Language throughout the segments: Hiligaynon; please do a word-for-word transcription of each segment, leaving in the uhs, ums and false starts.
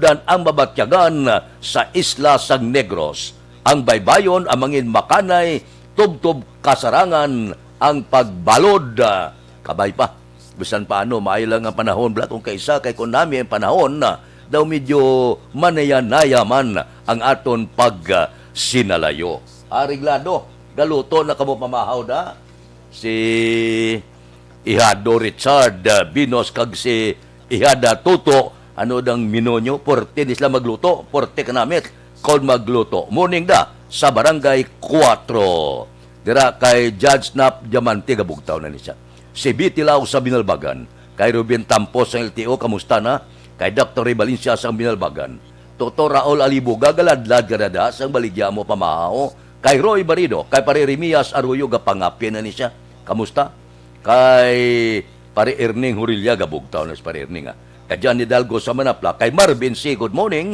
dan ang mabatyagan sa isla sang Negros. Ang baybayon, ang mangin makanay, tubtob kasarangan ang pagbalod. Kabay pa. Bisan paano, maayo lang ang panahon, bala, kung kaisa kay kung nami ang panahon, daw medyo manayanaya man ang aton pag, ah, sinalayo. Areglado, galuto na kamo pamahaw da. Si Ihado Richard, ah, Binos kag si Ihada Tuto, ano dang menu nyo? Porte ni sila magluto, porte kanamit kon magluto. Morning da sa Barangay Cuatro. Dira kay Judge Nap Diamante, gabugtaw na ni siya. Si Biti Lao sa Binalbagan, kay Ruben Tampos sang L T O, kamusta na? Kay Doctor Ray Valencia sang Binalbagan. Doktor Raul Alibuga, galadlad ka na da sang baligya mo pamahaw. Kay Roy Barido, kay Pare Remias Arroyo, gapangapi na ni siya. Kamusta? Kay Pare Erning Hurilla, gabugtaw na si Pare Erning, ah. Kay Johnny Dalgo sa Manapla, kay Marvin C, good morning.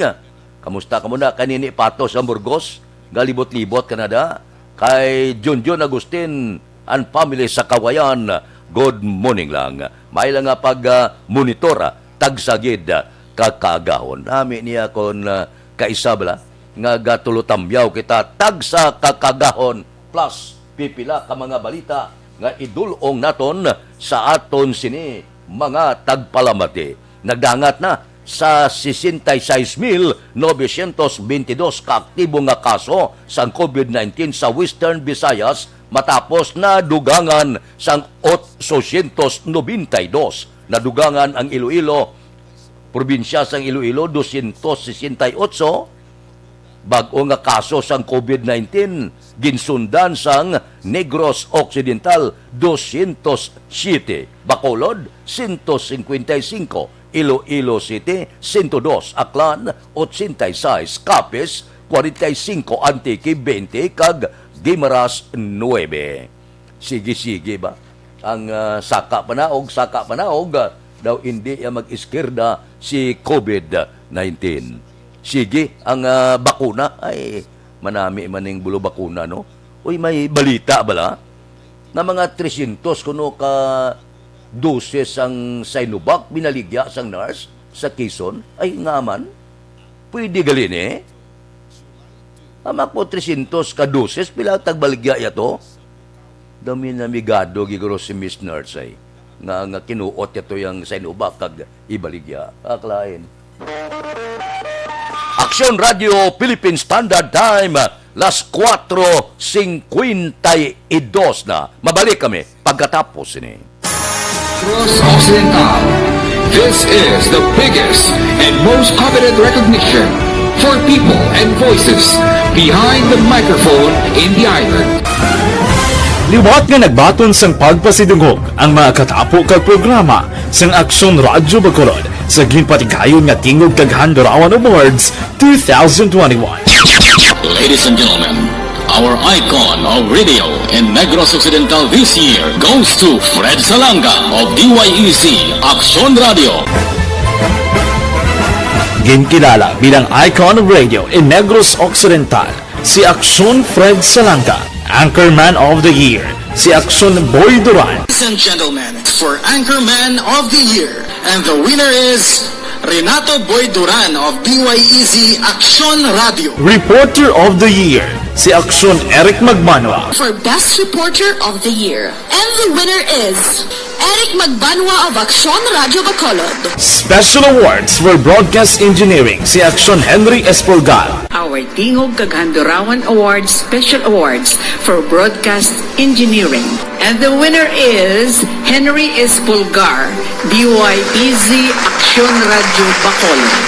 Kamusta ka muna? Kay Nini Pato sa Burgos, galibot-libot ka na da. Kay Junjun Agustin and family sa Kawayan, good morning lang. May lang nga pag, ah, monitor, ah, tagsa gid, ah, ka kaagahon. Nami niya kon, ah, kaisa bala nga gatulotamyaw kita tagsa ka kaagahon plus pipila ka mga balita nga idul-ong naton sa aton sini mga tagpalamati. Nagdangat na sa sesenta y seis mil novecientos veintidós ka aktibo nga kaso sang COVID nineteen sa Western Visayas, matapos na dugangan sang otsosyentos nobenta y dos. Nadugangan ang Iloilo, probinsya sang Iloilo, dosyentos sesenta y otso. Bag-o nga kaso sang COVID nineteen, ginsundan sang Negros Occidental, dosyentos siyete, Bacolod, sento singkwenta y singko, Iloilo City, sento dos, Aklan, ochenta y seis, Capiz, kwarenta y singko, Antique, bente, kag Guimaras, nuebe. Sige-sige ba? Ang, ah, saka panaog, saka panaog, ah, daw hindi ya mag-iskirda si COVID nineteen. Sige, ang, ah, bakuna, ay, manami man ning bulo bakuna, no? Uy, may balita bala nga mga tresyentos kuno ka dosis ang Sinovac binaligya sang nurse sa Quezon? Ay, nga man. Pwede gali ni? Amak po, tresyentos ka dosis, pila tagbaligya yato? Dami na migado giguro si Miss Nurse ay, nga, nga kinuot yato yang Sinovac kag ibaligya. Aklain. Aksyon Radio Philippine Standard Time, las kuwatro singkwenta y dos na. Mabalik kami pagkatapos sini. Negros Occidental. This is the biggest and most coveted recognition for people and voices behind the microphone in the island. Liwat nga nagbaton sang pagpasidungog ang mga katapo kag programa sang Aksyon Radyo Bacolod sa ginpatigayon nga Tingog kag Handurawan Awards two thousand twenty-one. Ladies and gentlemen, our icon of radio in Negros Occidental this year goes to Fred Salanga of D Y E C Aksyon Radio. Ginkilala bilang icon of radio in Negros Occidental si Aksyon Fred Salanga, Anchorman of the Year si Aksyon Boy Duran. Ladies and gentlemen, for Anchorman of the Year, and the winner is Renato Boy Duran of D Y E Z Aksyon Radio. Reporter of the Year si Aksyon Eric Magbanwa. For Best Reporter of the Year, and the winner is Eric Magbanwa of Aksyon Radio Bacolod. Special Awards for Broadcast Engineering si Aksyon Henry Espolgar. Our Tingog kag Handurawan Awards Special Awards for Broadcast Engineering. And the winner is Henry Espolgar, D Y E Z Aksyon Radio Bacolod.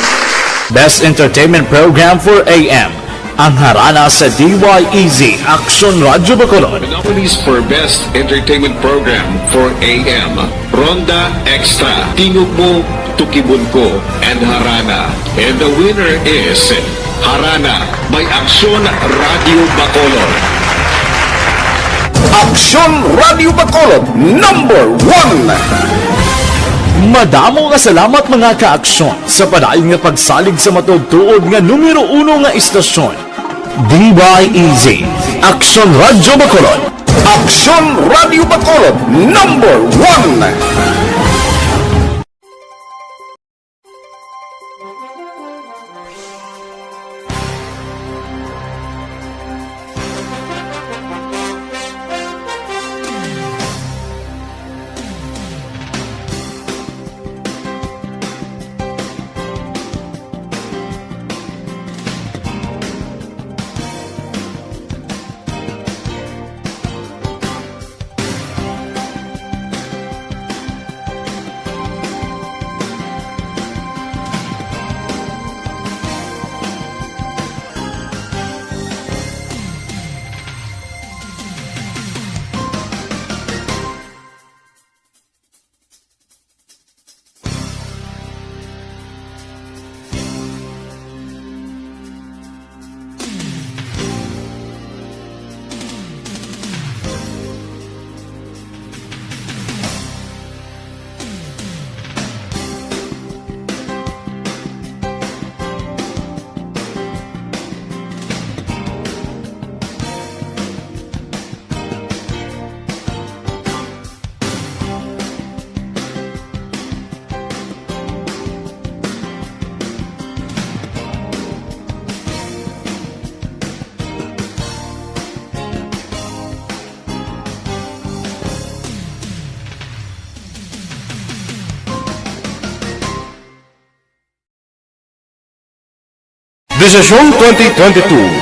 Best Entertainment Program for A M, ang harana sa D Y E Z Aksyon Radio Bacolod. The nominees for Best Entertainment Program for A M, Ronda Extra, Tingog Mo, Tukibon Ko, and Harana. And the winner is Harana by Aksyon Radio Bacolod. Aksyon Radio Bacolod, number one. Madamo nga salamat, mga ka-aksyon, sa padayon nga pagsalig sa matuod-tuod nga numero uno nga istasyon, D Y E Z, Aksyon Radio Bacolod. Aksyon Radio Bacolod, number one. Desisyon twenty twenty-two.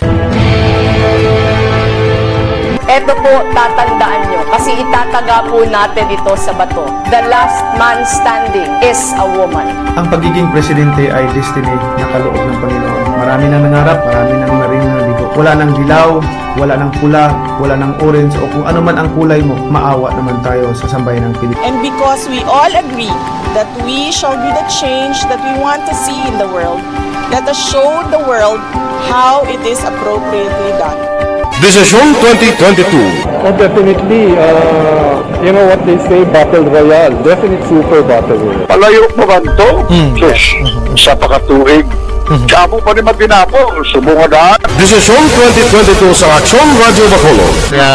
Eto po, tatandaan nyo, kasi itataga po natin ito sa bato. The last man standing is a woman. Ang pagiging presidente ay destiny na kaloob ng Panginoon. Marami nang nangarap, marami nang naring naligo. Wala nang dilaw, wala nang pula, wala nang orange, o kung ano man ang kulay mo, maawa naman tayo sa sambayanang Pilipino. And because we all agree that we shall be the change that we want to see in the world, let us show the world how it is appropriately done. Desisyon twenty twenty-two. Oh, definitely. Uh, you know what they say, battle royale. Definite super battle royale. Palayo pa man to? Hmm. Sus, sa pakatuig. Mhm. Kamo pa ni matinapol, subong nga daan. Desisyon twenty twenty-two sa Aksyon Radyo Bacolod. Nga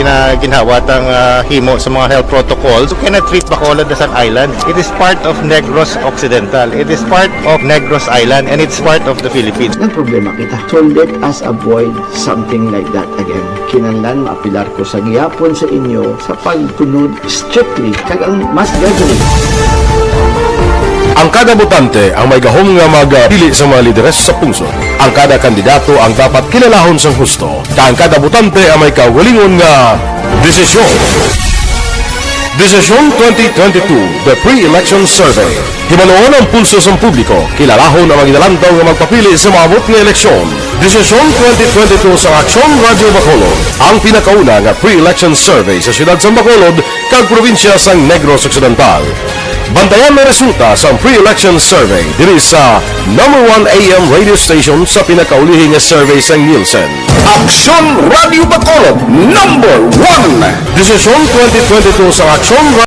gina-, ginhawa tang, ah, himo sa mga health protocols. You cannot treat Bacolod as an island. It is part of Negros Occidental. It is part of Negros Island, and it's part of the Philippines. Ang problema kita. So let us avoid something like that again. Kinahanglan maapilar ko sa gihapon sa inyo sa pagtunod strictly kag ang mass gathering. Ang kada botante ang may gahom nga magpili sa mga lideres sa pungsod. Ang kada kandidato ang dapat kilalahon sang husto, kag ang kada botante ang may kaugalingon nga desisyon. Desisyon twenty twenty-two, The Pre-Election Survey. Hibaluon ang pulso sang publiko, kilalahon ang mga ginalantaw nga magpapili sa maabot nga eleksyon. Desisyon twenty twenty-two sa Aksyon Radyo Bacolod, ang pinakauna nga pre-election survey sa siyudad sang Bacolod kag probinsya sang Negros Occidental. Bantayan ang resulta sang pre-election survey diri sa number one A M radio station sa pinakaulihi nga survey sang Nielsen. Aksyon Radyo Bacolod, number one. Desisyon twenty twenty-two sa Aksyon Ra-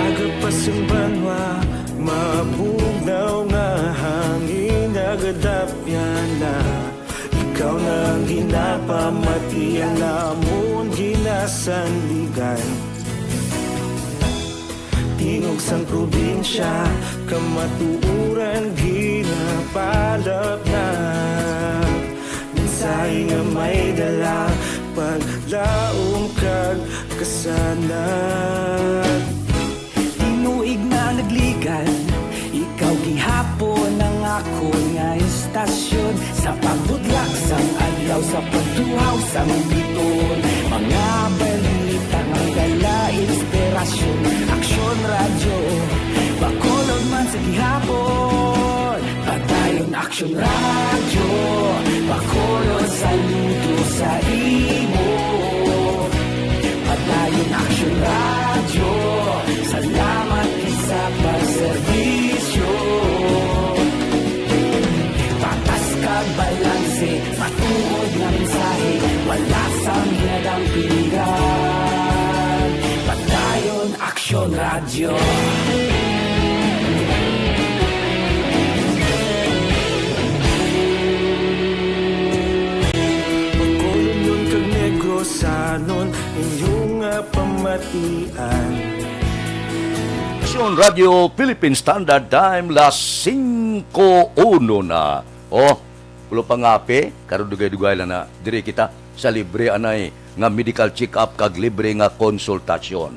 Aga pa sang banwa, mabugnaw nga hangin nagadapyan na. Ikaw na ang ginapamati, ang amon ginasandigan. Tingog sang probinsya, kamatuoran ginapalapnag. Mensahe nga may dala, paglaom kag kasanag. Tinuig na nagligan, ikaw gihapon ang akon nga istasyon. Sa pagbudlak sang adlaw, sa pagtuhaw sang biton, mga balita nga dala inspirasyon. Aksyon Radyo, Bacolod man sa gihapon. Padayon Aksyon Radyo, Bacolod, saludo sa imo. Padayon Aksyon Radyo, salamat sa pagserbisyo. Aksyon Radio Philippine Standard Time, las singko uno na. Oh, pulo pa nga, pe, karon dugay-dugay lang na. Diri kita sa libre anay nga medical check-up kag libre nga konsultasyon.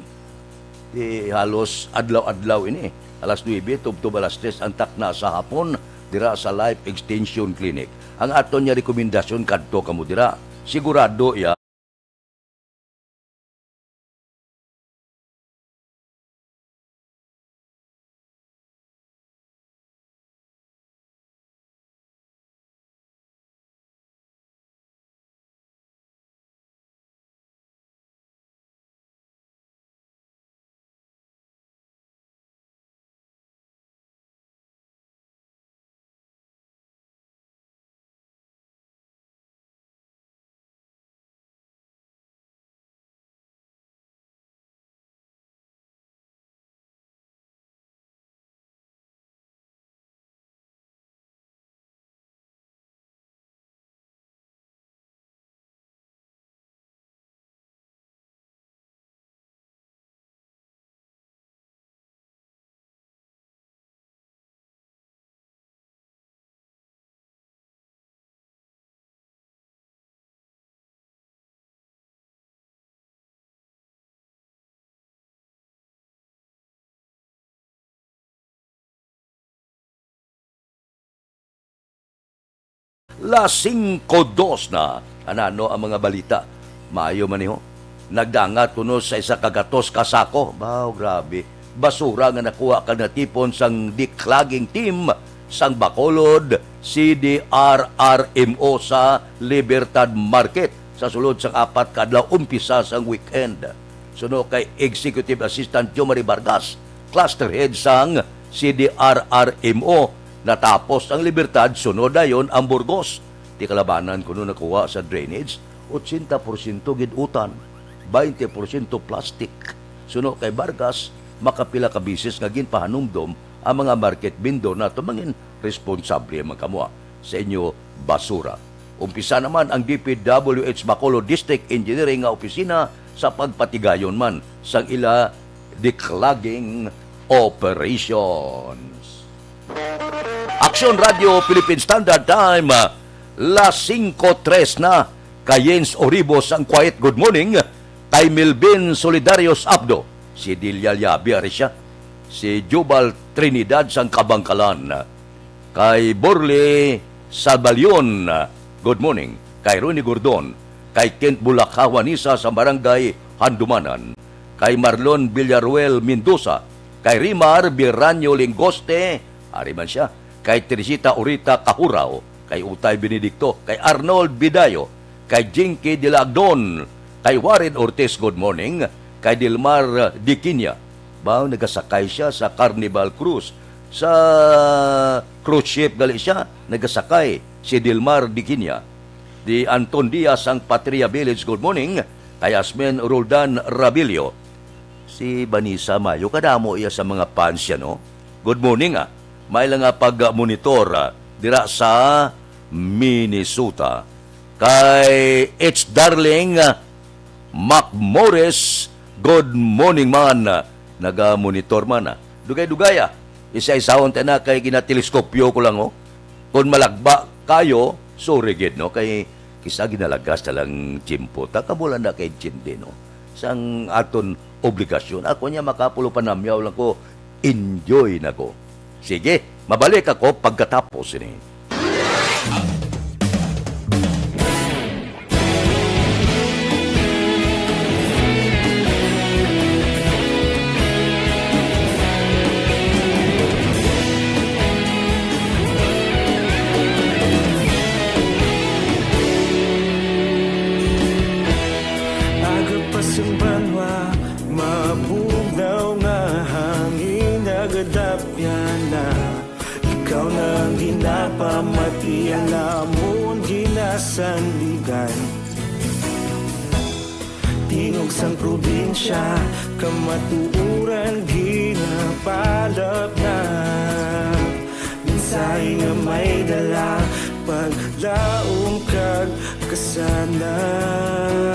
Di halos adlaw-adlaw ini, alas nuebe tubtob alas tres ang takna sa hapon, dira sa Life Extension Clinic. Ang aton nga rekomendasyon, kadto kamo dira. Sigurado iya. Las singko dos na. Anano ang mga balita? Maayo man, iho. Nagdangat kuno sa isa ka gatos ka sako. Baw, grabe. Basura nga nakuha kag natipon sang declogging team sang Bacolod C D R R M O sa Libertad Market sa sulod sang apat ka adlaw umpisa sang weekend. Suno kay Executive Assistant Jomari Vargas, cluster head sang C D R R M O, natapos ang Libertad, sunod dayon ang Burgos. Ti kalabanan kuno nakuha sa drainage, ochenta porsyento gid utan, baynte porsyento plastic. Suno kay Vargas, makapila ka bisis nga ginpahanumdom ang mga market vendor nato, mangin responsable man kamo sa inyo basura. Umpisa naman ang D P W H Bacolod District Engineering nga opisina sa pagpatigayon man sang ila declogging operations. Aksyon Radio Philippine Standard Time, ah, las singko tres na. Kay Jens Oribos ang quiet good morning, kay Melvin Solidarios Abdo, si Delia Liabi, ari siya, si Jubal Trinidad sang Kabangkalan, kay Borly Sabalion, good morning, kay Ronnie Gordon, kay Kent Bulak Hawanisa sa Barangay Handumanan, kay Marlon Villaruel Mendoza, kay Rimar Biranyo Lingoste, ari man siya, kay Teresita Urita Kahuraw, kay Utay Benedicto, kay Arnold Bidayo, kay Jinky de la Agdon, kay Warren Ortiz, good morning, kay Dilmar Diquinia. Baw, nagasakay siya sa Carnival Cruise. Sa cruise ship gali siya nagasakay, si Dilmar Diquinia. Di Anton Diaz ang Patria Village, good morning, kay Asmen Roldan Rabillo. Si Vanessa Mayo, kadamo iya sa mga fans siya, no? Good morning, ah. May lang nga pag-monitor, ah, dira sa Minnesota. Kay H Darling, ah, Mac Morris, good morning man. Naga-monitor man, ah. Dugay-dugay, ah. Isa-isahon ta na kay ginateleskopyo ko lang, oh. Kung malagba kayo, sorry gid, no? Kay kisa ginalagas na lang tiyempo ta, kamo lang na kay intindi, no? Sang aton obligasyon. Ako niya makapulo panamyaw lang ko, enjoy na ko. Sige, mabalik ako pagkatapos ini. Aga pa sang banwa, mabugnaw nga hangin nagadapyan na. Ikaw na ang ginapamati, ang amon ginasandigan. Tingog sang probinsya, kamatuoran ginapalapnap. Mensahe nga may dala, paglaom kag kasanag.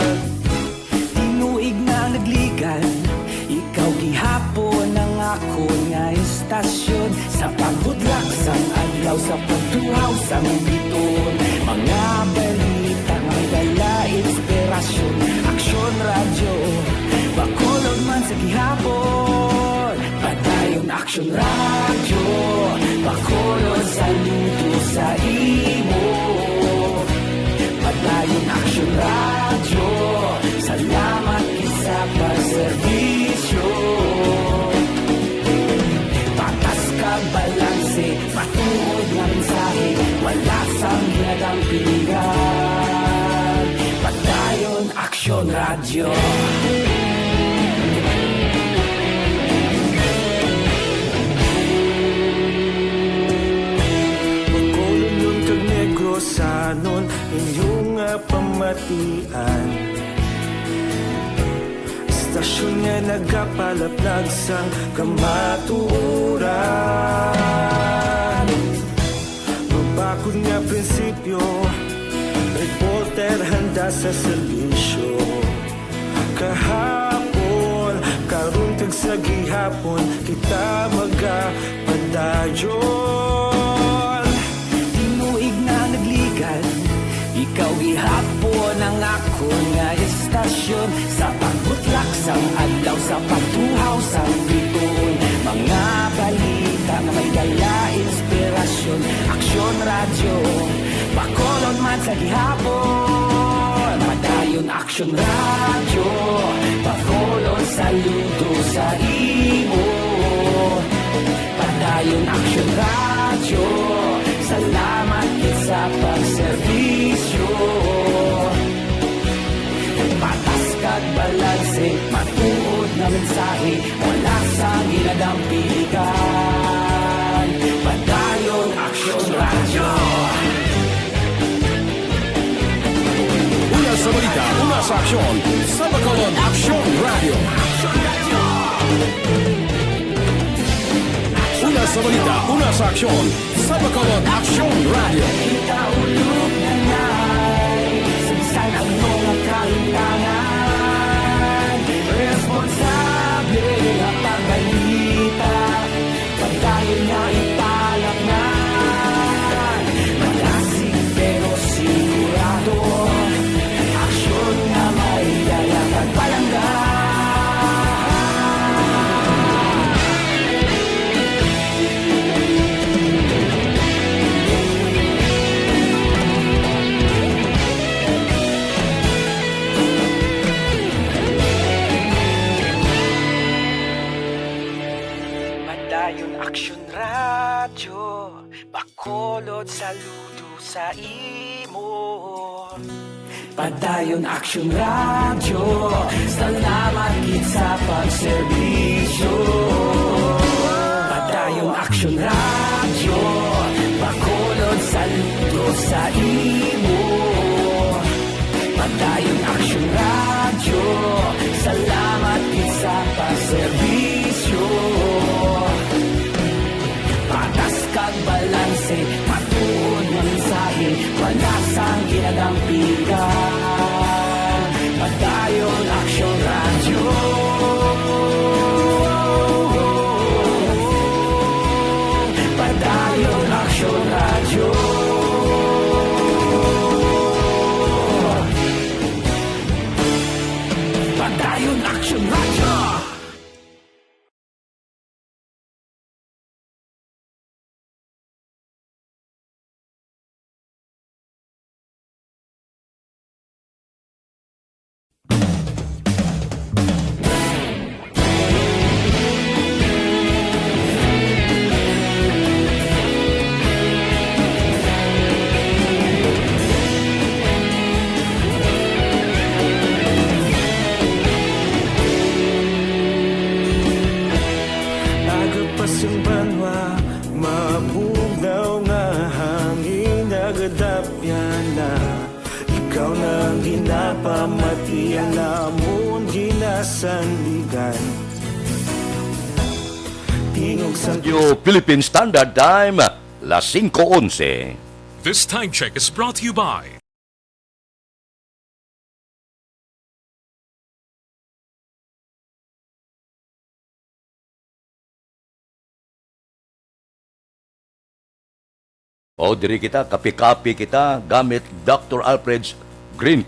Tinuig na ang nagligan, Tasyon sa pagbudlak sang adlaw, sa pagtuhaw sang bituon, mga balita nga may dala inspirasyon. Aksyon Radyo, Bacolod man sa gihapon. Padayon Aksyon Radyo, Bacolod, saludo sa imo. Padayon Aksyon Radyo, salamat gid sa pagserbisyo. Patas kag balanse, matuod nga mensahe, wala sang ginadampigan. Padayon Aksyon Radyo. Bacolodnon kag Negrosanon, inyo nga pamatian. Istasyon nga nagapalaplag sang kamatuoran. Mabakod nga prinsipyo, reporter handa sa serbisyo. Kahapon, karon, kag sa gihapon, kita magapadayon. Tinuig na nagligan, ikaw gihapon ang akon nga istasyon. Sa pagbutlak sang adlaw, sa pagtuhaw sang bituon, mga balita nga may dala inspirasyon. Aksyon Radyo, Bacolod man sa gihapon. Padayon Aksyon Radyo, Bacolod, saludo sa imo. Padayon Aksyon Radyo, salamat gid sa pagserbisyo. Patas kag balanse, matuod nga mensahe, wala sang ginadampigan. Padayon Aksyon Radyo. Una sa balita, una sa aksyon, sa Bacolod Aksyon Radyo. Una sa balita, una sa aksyon, sa Bacolod Aksyon Radyo. Kita ulog na nay, sa bisan ano nga kahimtangan, responsable nga pagbalita. Padayon nga ipalaknay, malasig pero sigurado. Aksyon nga may dala kag palangga. Padayon Aksyon Radyo, Bacolod, saludo sa imo. Padayon Aksyon Radyo, salamat gid sa pagserbisyo. Padayon Aksyon Radyo, Bacolod, saludo sa imo. Padayon Aksyon Radyo, salamat gid sa pagserbisyo. Patas kag balanse, matuod nga mensahe, wala sang ginadampigan. Padayon Aksyon Radyo. Padayon Aksyon Radyo. Padayon Aksyon Radyo. Aga pa sing banwa, mabugnaw nga hangin, nagadapyan na. Ikaw na ang ginapamati, ang amon ginasandigan. Tingog sang Radyo Philippine Standard Time, las singko onse. This time check is brought to you by O, diri kita, kapi-kapi kita gamit Doctor Alfred's Green.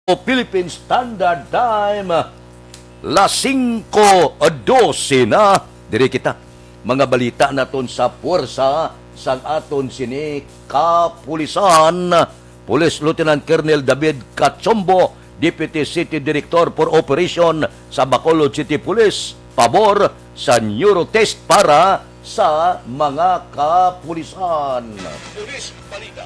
O Philippine Standard Time, las singko dose na. Diri kita. Mga balita naton sa puwersa sang aton sini kapulisan. Police Lieutenant Colonel David Cachombo, Deputy City Director for Operation sa Bacolod City Police, pabor sa neurotest para sa mga kapulisan. Police Balita.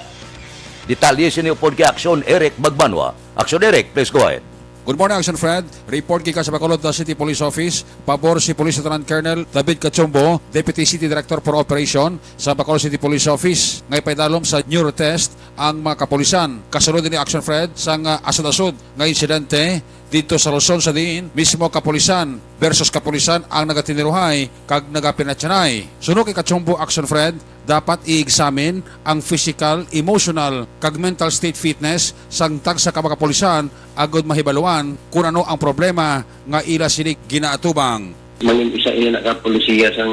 Detalye sini upod kay Action Eric Magbanwa. Action Eric, please go ahead. Good morning, Action Fred. Report gikan sa Bacolod City Police Office. Pabor si Police Lieutenant Colonel David Cachombo, Deputy City Director for Operation sa Bacolod City Police Office, nga ipaidalom sa neurotest ang mga kapulisan. Kasunod ni Action Fred sang, ah, asod-asod nga insidente didto sa Luzon, sa diin mismo kapulisan versus kapulisan ang nagatiniruhay kag nagapinatyanay. Suno kay Cachombo, Action Fred, dapat i-examine ang physical, emotional, kag mental state fitness sang tagsa ka mga kapulisan agod mahibaluan kon ano ang problema nga ila sini ginaatubang. Mangin isa ina ka polisiya sang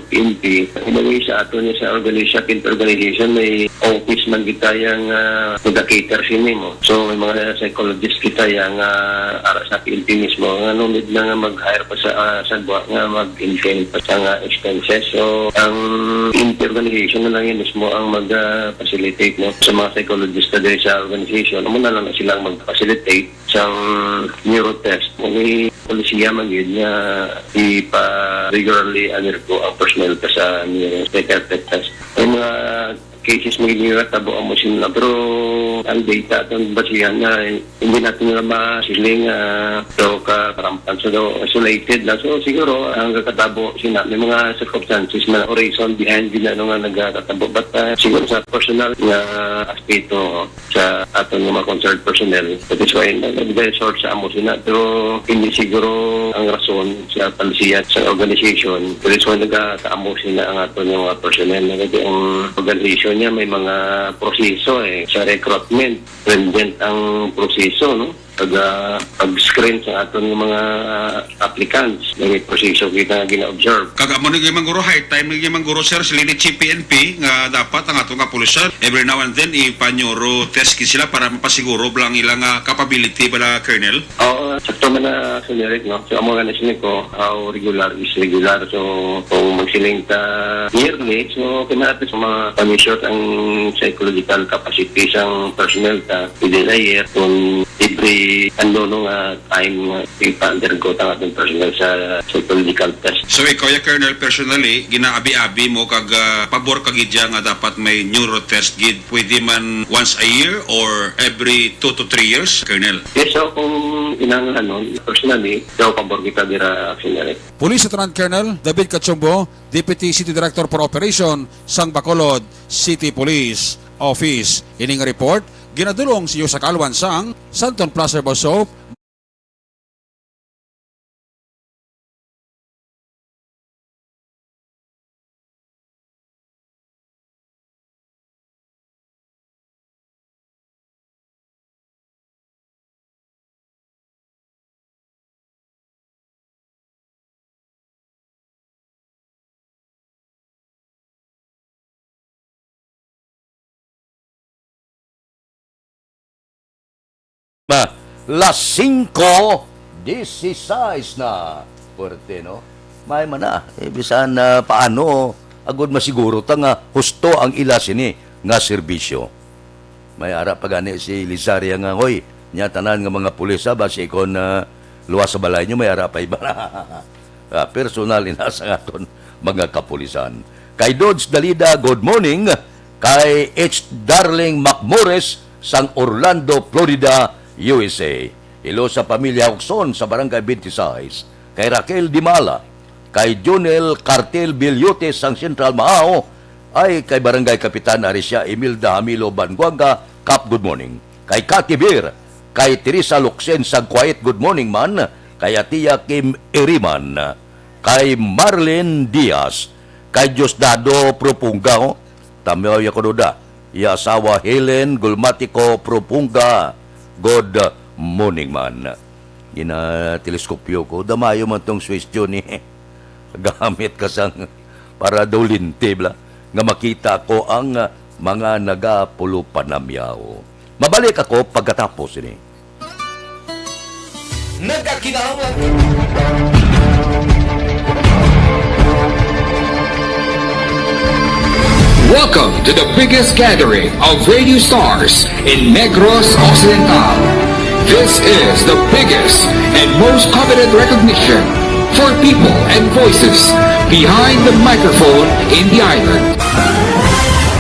P N P. In a way, sa ato niya sa organisa-, PNP organization, may office man kita yang, ah, nag-cater sini mo. So, may mga psychologist kita yang, ah, ara sa P N P mismo. Nga no need na nga mag-hire pa sa, ah, sa buwa nga mag-incur pa sa nga expenses. So, ang P N P organization na lang yan mismo ang mag, ah, facilitate, no? Sa mga psychologist na diri sa organization, amo na lang sila ang mag-facilitate sang neurotest. Kung may polisiya man yun nga ipa-regularly undergo ang personnel pa sa neuro psychiatric test. Ang mga cases may nira tabo amo sila, pero ang data atong basihan na hindi natin nila masiling, ah, so ka rampant, so isolated na. So siguro ang kakatabo sina may mga circumstances na o reason behind din ano nga nagkakatabo. But, ah, siguro sa personal nga aspeto, sa aton nga mga concerned personnel. That is why nag-resort sa amo sina. Pero hindi siguro ang rason sa palisiya sa organization. That is why nagakaamo sina ang aton nga mga personnel. Nga ang organization niya may mga proseso, eh, sa recruitment. Stringent ang proseso, no? Pag, ah, pag-screen sa aton nga mga applicants, may proseso kita nga gina-observe. Kag amo ni man guro, high time ni man guro, sir, sila ni Chief P N P nga dapat ang ato nga kapulisan every now and then ipa-neuro test gid sila para mapasiguro bala ang ilang, ah, capability bala, Colonel? Oo, sakto man na, Sir Eric, no? So, amo nga na sini ko, how regular is regular. So, kung magsiling ta yearly, so, kinahanglan sa mga pa-measure ang psychological capacity sang personnel ta within a year, kung every ano, no, nga time nga ipa-undergo ta nga atong personnel sa psychological test. So, ikaw ya, Colonel, personally, ginaabi-abi mo kag, ah, pabor ka gid ya nga dapat may neuro test gid, pwede man once a year or every two to three years, Colonel? Yes, so kung kinahanglan, personally, daw pabor kita dira, Colonel. Police Lieutenant Colonel David Cachombo, Deputy City Director for Operation sang Bacolod City Police Office. Ining report ginadulong sa iyo sa kaalwan sang Santon Plaza Basop. Ma, las singko dieciséis na. Puwerte, no? May man na. Eh, bisan, ah, paano, agud masiguro ta nga husto ang ila sini nga serbisyo. May ara pa gani si Lizaria nga, "Hoy, nya tanan nga mga pulis, ah, basi kon, ah, luwas sa balay nyo, may ara pa iba." Ah, personal ina sa aton mga kapulisan. Kay Dodge Dalida, good morning. Kay H Darling Macmores sang Orlando, Florida, U S A. Hello sa pamilya Hukson sa Barangay twenty-six. Kay Raquel Dimala, kay Jonel Cartel Bilyote sang Central Mahao, ay kay Barangay Kapitan Arisha Imelda Hamilo Banguanga, Kap, good morning. Kay Kati Bir, kay Teresa Luxen sang Kuwait, good morning man. Kay Atia Kim Iriman, kay Marlene Diaz, kay Diosdado Propunga, oh. Tamiyaw ya ko duda. Iya asawa Helen Gulmatico Propunga. Good morning man. Ginateleskopyo ko. Damayo man tong suwestyon ni. Gamit ka sang para daw lente, bla, nga makita ko ang, ah, mga nagapulo panamyaw. Mabalik ako pagkatapos ini. Nagkakinahanglan. Welcome to the biggest gathering of radio stars in Negros Occidental. This is the biggest and most coveted recognition for people and voices behind the microphone in the island.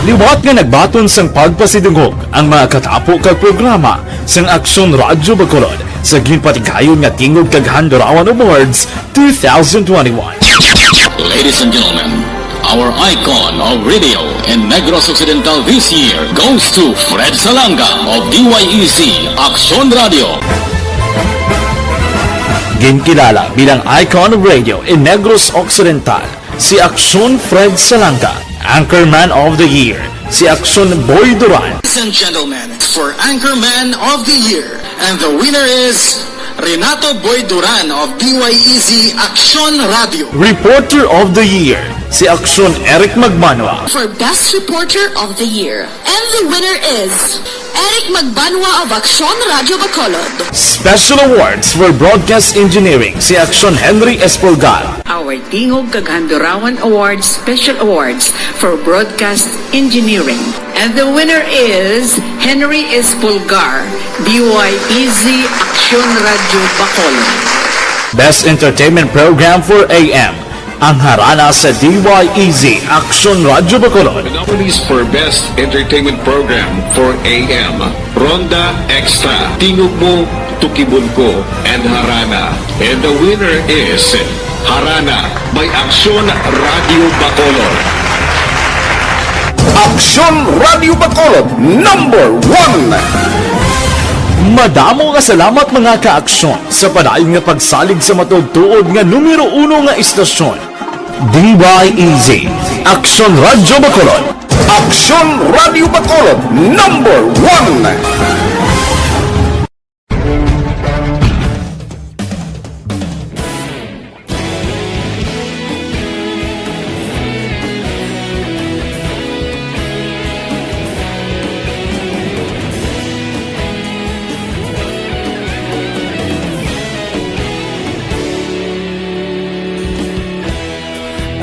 Liwat nga nagbaton sang pagpasidungog ang mga katapo kag programa sang Aksyon Radyo Bacolod sa ginpatigayon nga Tingog kag Handurawan Awards two thousand twenty-one. Ladies and gentlemen, our icon of radio in Negros Occidental this year goes to Fred Salanga of D Y E Z Aksyon Radio. Ginkilala bilang icon of radio in Negros Occidental si Aksyon Fred Salanga, Anchorman of the Year, si Aksyon Boy Duran. Ladies and gentlemen, for Anchorman of the Year, and the winner is Renato Boy Duran of D Y E Z Aksyon Radio. Reporter of the Year, si Aksyon Eric Magbanwa. For Best Reporter of the Year, and the winner is Eric Magbanwa of Aksyon Radio Bacolod. Special Awards for Broadcast Engineering, si Aksyon Henry Espolgar. Our Tingog kag Handurawan Awards Special Awards for Broadcast Engineering. And the winner is Henry Espolgar, D Y E Z Aksyon Radio Bacolod. Best Entertainment Program for A M, ang Harana sa D Y E Z Aksyon Radio Bacolod. The nominees for Best Entertainment Program for A M, Ronda Extra, Tingog Mo, Tukibon Ko, and Harana. And the winner is Harana by Aksyon Radio Bacolod. Aksyon Radio Bacolod, number one! Madamo nga salamat, mga ka-aksyon, sa padayon nga pagsalig sa matuod-tuod nga numero uno nga istasyon, D Y E Z, Aksyon Radio Bacolod. Aksyon Radio Bacolod, number one!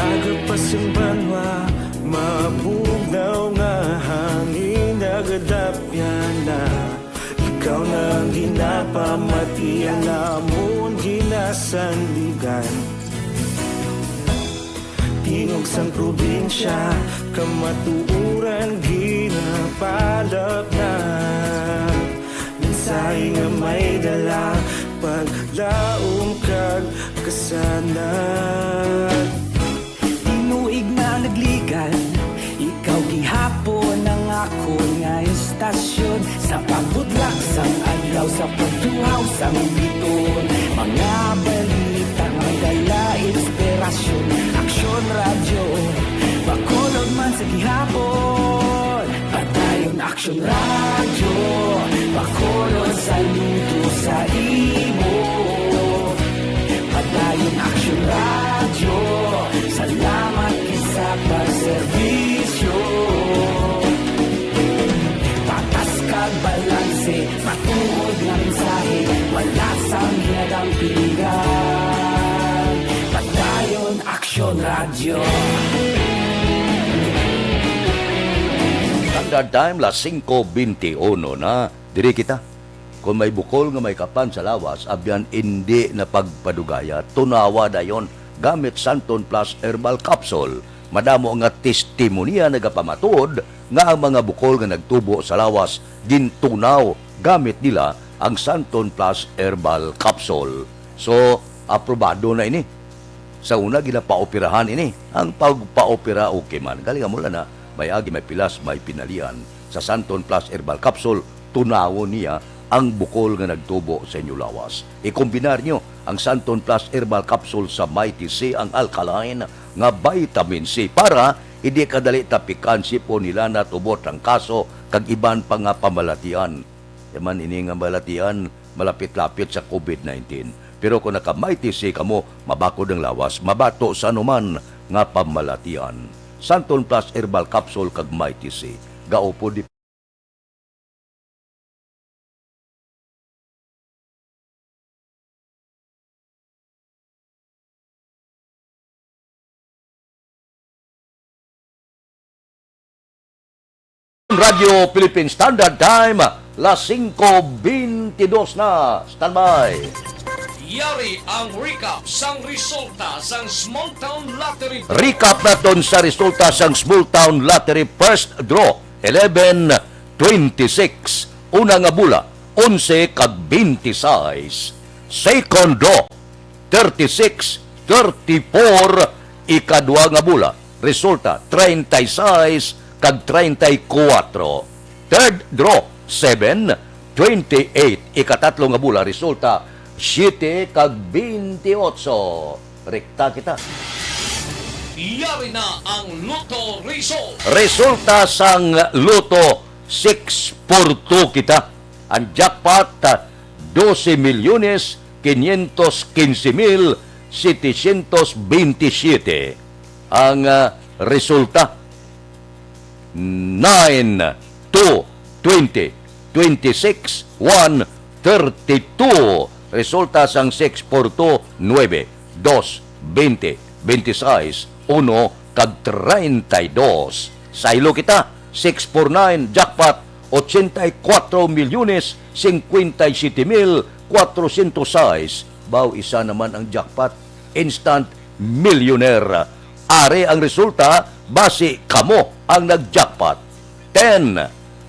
Aga pa sing banwa, mabugnaw nga hangin, nagadapyan na. Ikaw na ang ginapamati, ang amon ginasandigan. Tingog sang probinsya, kamatuoran ginapalapnag. Mensahe nga may dala, paglaom kag kasanag. Tinuig na nagligan, ikaw gihapon ang akon nga istasyon. Sa pagbutlak sang adlaw, sa pagtuhaw sang biton, mga balita may dala inspirasyon. Aksyon Radyo Bacolod man sa gihapon. Padayon Aksyon Radyo Bacolod, saludo sa imo. Padayon Aksyon Radyo, salamat gid sa pagserbisyo. Patas kag balanse Matuod nga mensahe, wala sang hinadampingan. Padayon, Aksyon Radyo. Standard Time, las singko bente uno na. Diri kita. Kung may bukol nga may kapan sa lawas, abyan indi na pagpadugaya, tunawa dayon gamit Santon Plus Herbal Capsule. Madamo nga testimonya nagapamatuod nga ang mga bukol nga nagtubo sa lawas gintunaw gamit nila ang Santon Plus Herbal Capsule. So, aprobado na ini. Sa una, ginapaoperahan ini. Ang pagpaopera, okay man. Galing mo lang na, may agi, may pilas, may pinalian. Sa Santon Plus Herbal Capsule, tunawon niya ang bukol nga nagtubo sa inyo lawas. Ikombinar niyo ang Santon Plus Herbal Capsule sa Mighty C, ang alkaline nga vitamin C, para hindi kadali tapikan, sipon, hilana, tubo, trangkaso, kag iban pa nga pamalatian. Yaman ini nga balatian malapit-lapit sa covid nineteen. Pero kung naka-Mighty C kamo, mabakod ang lawas, mabato sa anuman nga pamalatian. Santon Plus Herbal Capsule kag Mighty C. Gaupod di Radyo Philippine Standard Time, las singko bente dos na. Standby. Yari ang recap sang resulta sang Small Town Lottery. Recap naton sa resulta sang Small Town Lottery first draw, eleven twenty-six. Una nga bola, onse kag twenty-six. Second draw, thirty-six, thirty-four, ikadua nga bola, resulta, treinta y seis kag treinta y cuatro. Third draw, seven, twenty-eight, ikatatlo nga bola, resulta, siete kag twenty-ocho. Rekta kita. Yari na ang Lotto Result. Resulta sang Lotto, six four two kita. Ang jackpot, ah, doce milyones quinientos quince mil setecientos veintisiete. Ang, ah, resulta, nine, two, twenty, twenty-six, one, thirty-two. Resulta sang six four two, nuebe, dos, bente, bente sais, uno, kag treinta y dos. Saylo kita, six four nine, jackpot, ochenta y cuatro milyones cincuenta y siete mil cuatrocientos sais. Baw, isa naman ang jackpot, instant millionaire. Ari ang resulta, basi kamo ang nag-jackpot. Ten,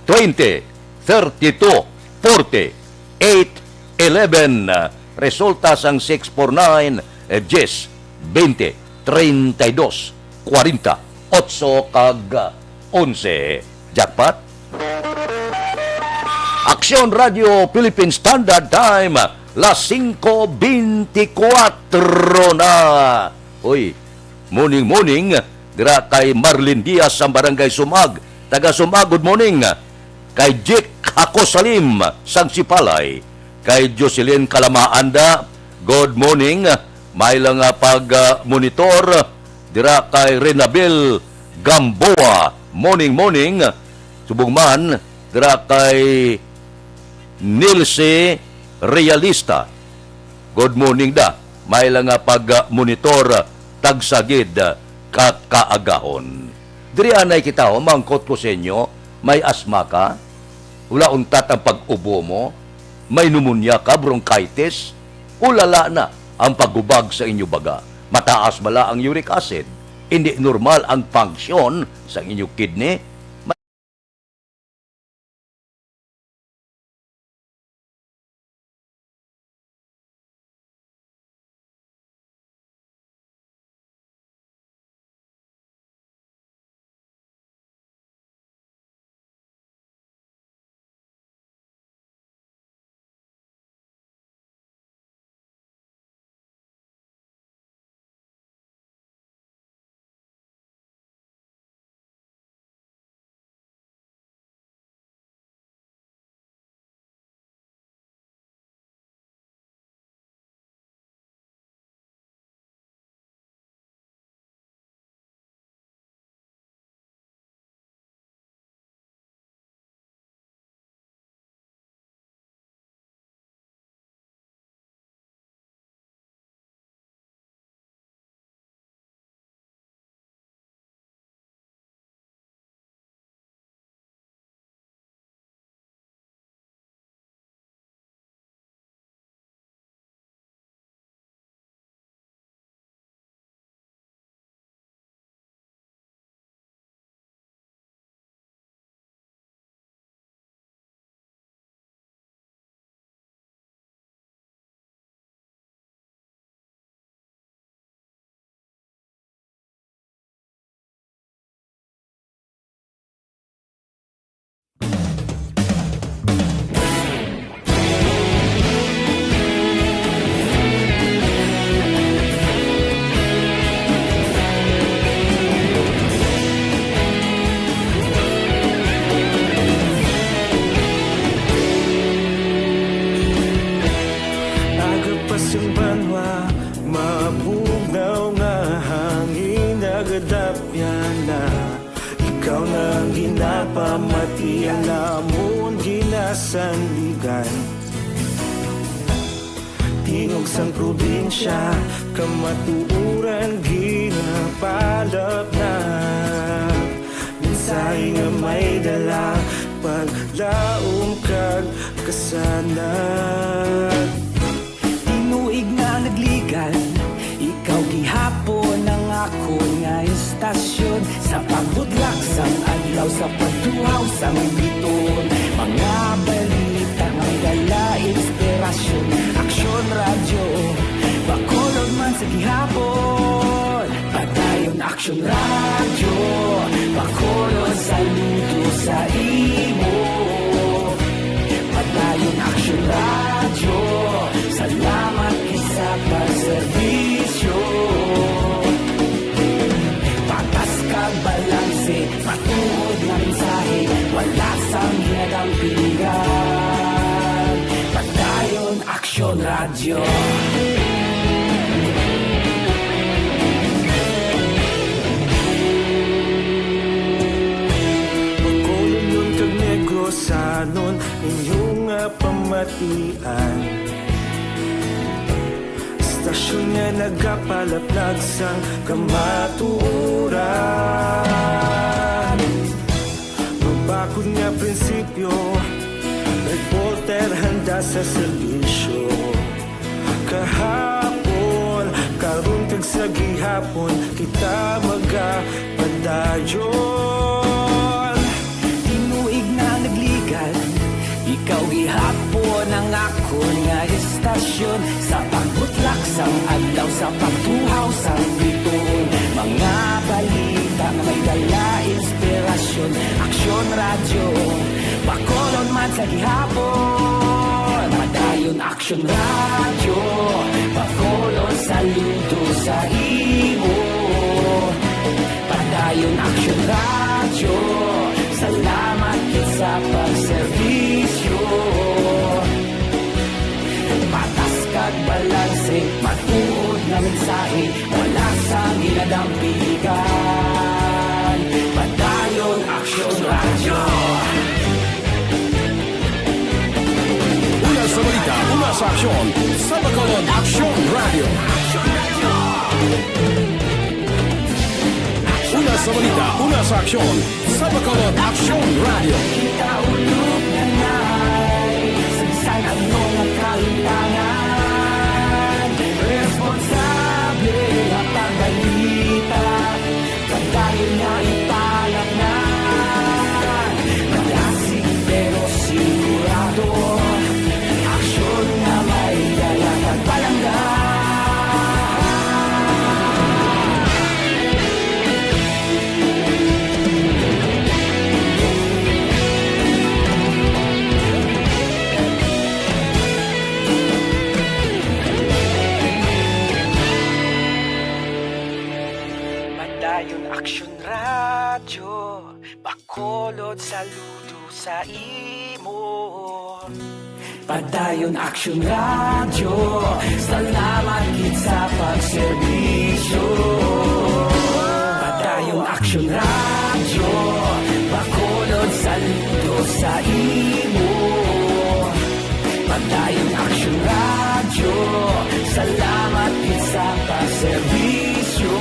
twenty, thirty-two, forty, eight, eleven. Resulta sang six four nine, eh, diyes, bente, treinta y dos, kwarenta, otso, kag onse. Jackpot? Aksyon Radio Philippine Standard Time, las singko bentikwatro na. Uy, morning, morning, dira kay Marlin Diaz sa Barangay Sumag. Taga Sumag, good morning. Kay Jik Ako Salim sang Sipalay. Kay Jocelyn Kalamaanda, good morning. May lang nga pag, ah, monitor dira kay Renabel Gamboa. Morning, morning. Subong man, dira kay Nilce Realista. Good morning da. May lang nga pag-monitor, tagsa gid ka kaagahon. Diri anay kita, oh, mangkot ko sa inyo, may asma ka? Wala untat ang pag-ubo mo? May pneumonia ka, bronchitis? Ulala na ang paghubag sa inyo baga. Mataas bala ang uric acid? Hindi normal ang function sa inyo kidney? Sanligan. Tingog sang probinsya, kamatuoran ginapalapnap. Mensahe nga may dala, paglaom kag kasanag. Tinuig nga nagligan, ikaw gihapon ang akon nga istasyon. Sa pagbutlak sang adlaw, sa pagtuhaw sang biton, mga balita nga may dala inspirasyon. Aksyon Radyo, Bacolod man sa gihapon. Padayon Aksyon Radyo, Bacolod, saludo sa imo. Padayon Aksyon Radyo, salamat gid sa pagserbisyo. Patas kag balanse, matuod nga mensahe, wala sang ginadampigan. Padayon Aksyon Radyo. Bacolodnon kag Negrosanon, inyo nga pamatian. Istasyon nga nagapalaplag sang kamatuoran. Mabakod nga prinsipyo, reporter handa sa serbisyo. Kahapon, karon kag sa gihapon, kita magapadayon. Tinuig nga nagligan, ikaw gihapon ang akon nga istasyon. Sa pagbutlak sang adlaw, sa pagtuhaw sang biton, mga balita nga may dala inspirasyon. Aksyon Radyo, Bacolod man sa gihapon. Padayon Aksyon Radyo, Bacolod, saludo sa imo. Padayon Aksyon Radyo, salamat gid sa pagserbisyo. Patas kag balanse, matuod nga mensahe, wala sang ginadampigan. Padayon Aksyon Radyo. Una sa balita, una sa aksyon, sa Bacolod Aksyon Radyo. Una sa balita, una sa aksyon, sa Bacolod Aksyon Radyo. Kita ulog na nay, sa bisan ano nga kalimtangan, responsable nga pagbalita, padayon nga ipalapngan. Malasig pero sigurado, aksyon nga may dala kag palangga. Padayon Aksyon Radyo, Bacolod, saludo sa imo. Padayon Aksyon Radyo, salamat gid sa pagserbisyo. Padayon Aksyon Radyo, Bacolod, saludo sa imo. Padayon Aksyon Radyo, salamat gid sa pagserbisyo.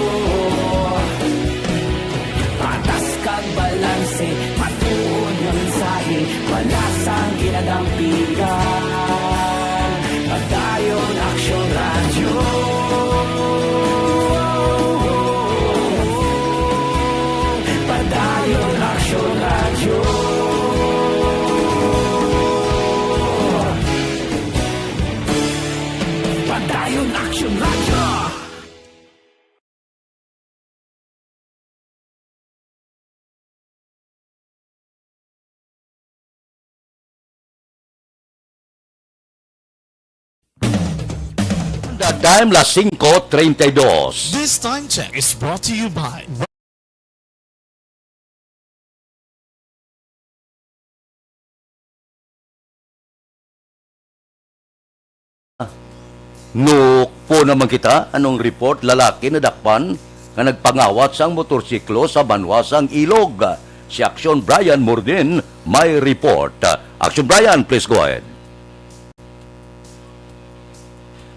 Patas kag balanse, matuod nga mensahe, wala sang ginadampigan. Padayon Aksyon Radyo. Padayon Aksyon Radyo. Padayon Aksyon Radyo. The time, las cinco treinta y dos. This time check is brought to you by Nukpo naman kita. Anong report? Lalaki nadakpan nga nagpangawat sang motorsiklo sa banwa sang Ilog. Si Aksyon Brian Murdin may report. Aksyon Brian, please go ahead.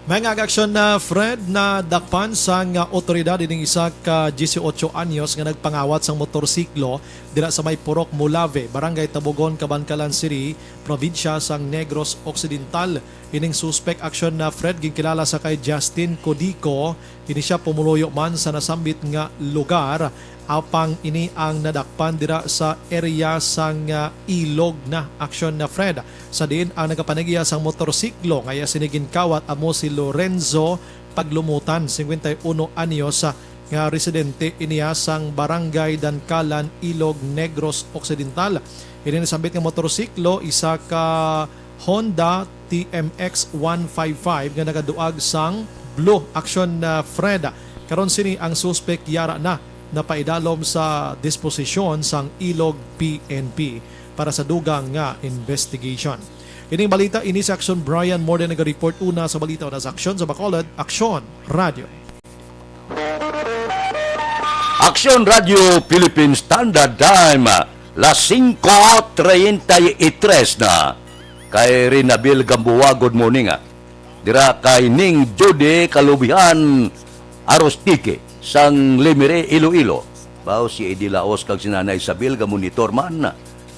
Mga aksyon na Fred, nadakpan sang otoridad ining isa ka dieciocho anyos nga nagpangawat sang motorsiklo dira sa may Purok Mulave, Barangay Tabogon, Kabankalan City, probinsya sang Negros Occidental. Ining suspek aksyon na Fred ginkilala sa kay Justin Codico. Ini sia pumuluyo man sa nasambit nga lugar, apang ini ang nadakpan dira sa area sang, ah, ilog na aksyon na Fred, sa diin ang nagapanag-iya sang motorsiklo nga iya sini ginkawat amo si Lorenzo Paglumutan, cincuenta y uno anyos, ah, nga residente iniya sang Barangay Dankalan, Ilog Negros Occidental. Ini nasambit nga motorsiklo, isa ka Honda T M X one five five nga nagaduag sang blue aksyon na Fred. Karon sini ang suspek yara na napaidalom sa disposisyon sang Ilog P N P para sa dugang nga investigation. Ining balita, ini si Aksyon Brian Morden naga-report. Una sa balita, una sa aksyon sa Bacolod, Aksyon Radyo. Aksyon Radyo Philippine Standard Time, las singko treinta y tres na. Kay Rinabil Gamboa, good morning, ah. Dira kay Ning Judy Kalubihan Arostiki sang Limiri, Iloilo. Bao si Eddie Laos kag si Nanay Isabel nga monitor man.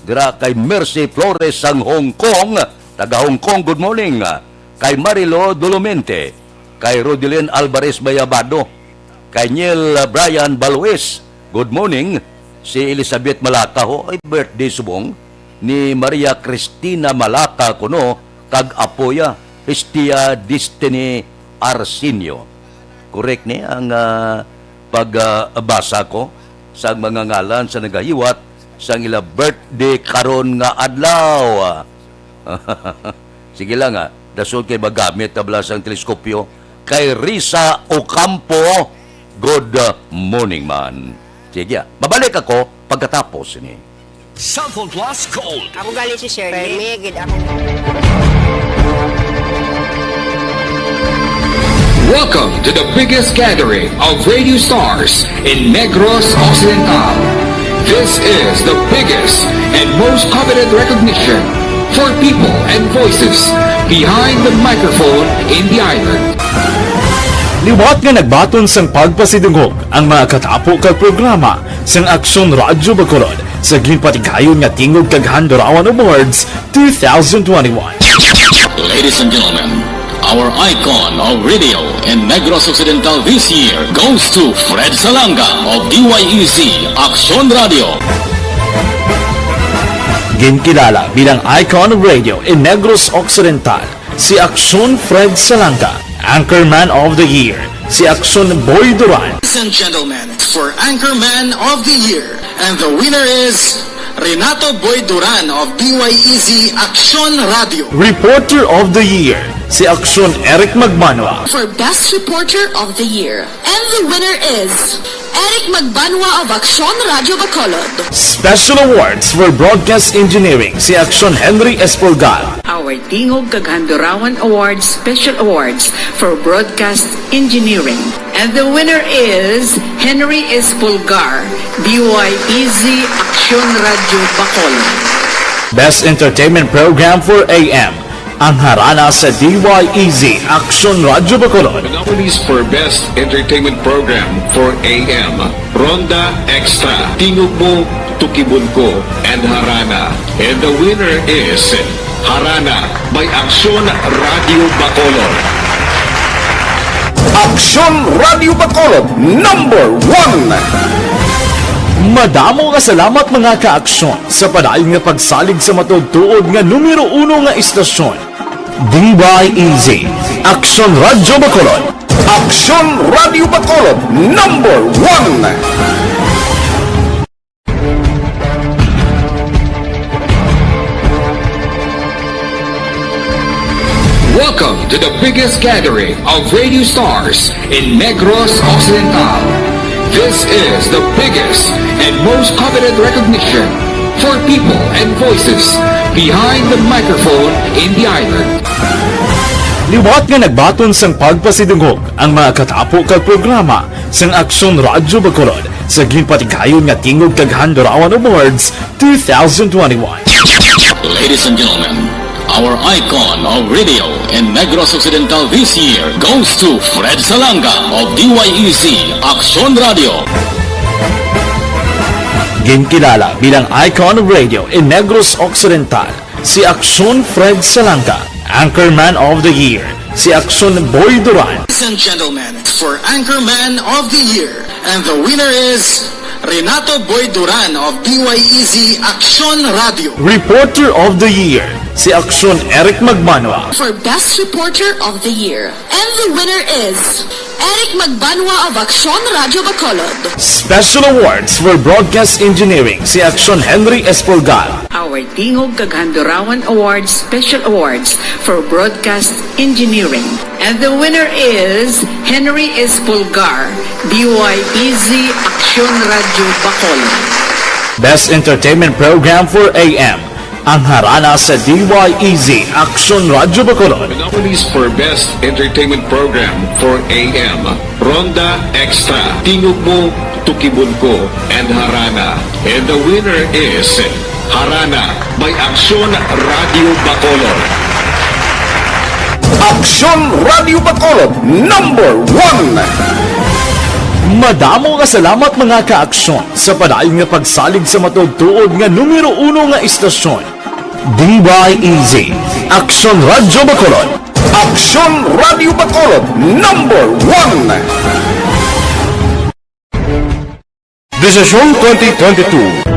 Dira kay Mercy Flores sang Hong Kong, taga Hong Kong, good morning. Kay Marilo Dolomente, kay Rodelin Alvarez Bayabado, kay Neil Brian Baluis, good morning. Si Elizabeth Malata, ho, ay birthday subong ni Maria Cristina Malata kuno kag apoya, Hestia Destiny Arsenio. Correct ni ang, ah, pagbasa ko sa mga ngalan sa nagahiwat sang ila birthday karon nga adlaw. Sige lang, ah. Dason kay magamit na bala sang teleskopyo. Kay Risa Ocampo, good, ah, morning man. Sige, ah. Mabalik ako pagkatapos ni. Cellphone Plus Gold. Ako gali si Shirley. Permi, gid ako. Welcome to the biggest gathering of radio stars in Negros Occidental. This is the biggest and most coveted recognition for people and voices behind the microphone in the island. Liwat nga nagbaton sang pagpasidungog ang mga katapo kag programa sang Aksyon Radyo Bacolod sa ginpatigayon nga Tingog kag Handurawan Awards two thousand twenty-one. Ladies and gentlemen, our icon of radio in Negros Occidental this year goes to Fred Salanga of D Y E Z Aksyon Radio. Ginkilala bilang icon of radio in Negros Occidental si Aksyon Fred Salanga, Anchorman of the Year, si Aksyon Boy Duran. Ladies and gentlemen, for Anchorman of the Year, and the winner is Renato Boy Duran of D Y E Z Aksyon Radio. Reporter of the Year, si Aksyon Eric Magmanwa. For Best Reporter of the Year, and the winner is Eric Magbanwa of Aksyon Radyo Bacolod. Special Awards for Broadcast Engineering, si Aksyon Henry Espolgar. Our Tingog kag Handurawan Awards Special Awards for Broadcast Engineering. And the winner is Henry Espolgar, D Y E Z Aksyon Radyo Bacolod. Best Entertainment Program for A M, ang harana sa D Y E Z Aksyon Radyo Bacolod. The nominees for Best Entertainment Program for A M, Ronda Extra, Tingog Mo, Tukibon Ko, and Harana. And the winner is Harana by Aksyon Radyo Bacolod. Aksyon Radyo Bacolod, number one. Madamo nga salamat, mga ka-aksyon, sa padayon nga pagsalig sa matuod-tuod nga numero uno nga istasyon, D Y E Z, Aksyon Radyo Bacolod. Aksyon Radyo Bacolod, number one. Welcome to the biggest gathering of radio stars in Negros Occidental. This is the biggest and most coveted recognition for people and voices behind the microphone in the island. Liwat nga nagbaton sang pagpasidungog ang mga katapo kag programa sang Aksyon Radyo Bacolod sa ginpatigayon nga Tingog kag Handurawan Awards two thousand twenty-one. Ladies and gentlemen, our icon of radio in Negros Occidental this year goes to Fred Salanga of D Y E Z Aksyon Radio. Ginkilala bilang icon of radio in Negros Occidental si Aksyon Fred Salanga, Anchorman of the Year, si Aksyon Boy Duran. Ladies and gentlemen, for Anchorman of the Year, and the winner is Renato Boy Duran of D Y E Z Aksyon Radio. Reporter of the Year, si Aksyon Eric Magmanwa. For Best Reporter of the Year, and the winner is Eric Magbanwa of Aksyon Radyo Bacolod. Special Awards for Broadcast Engineering, si Aksyon Henry Espolgar. Our Tingog kag Handurawan Awards Special Awards for Broadcast Engineering. And the winner is Henry Espolgar, D Y E Z Aksyon Radyo Bacolod. Best Entertainment Program for A M, ang Harana sa D Y E Z Aksyon Radyo Bacolod. The nominees for Best Entertainment Program for A M, Ronda Extra, Tingog Mo, Tukibon Ko, and Harana. And the winner is Harana by Aksyon Radyo Bacolod. Aksyon Radyo Bacolod, number one. Madamo nga salamat, mga ka-aksyon, sa padayon nga pagsalig sa matuod-tuod nga numero uno nga istasyon. D Y E Z, Aksyon Radyo Bacolod. Aksyon Radyo Bacolod, number one. Desisyon twenty twenty-two.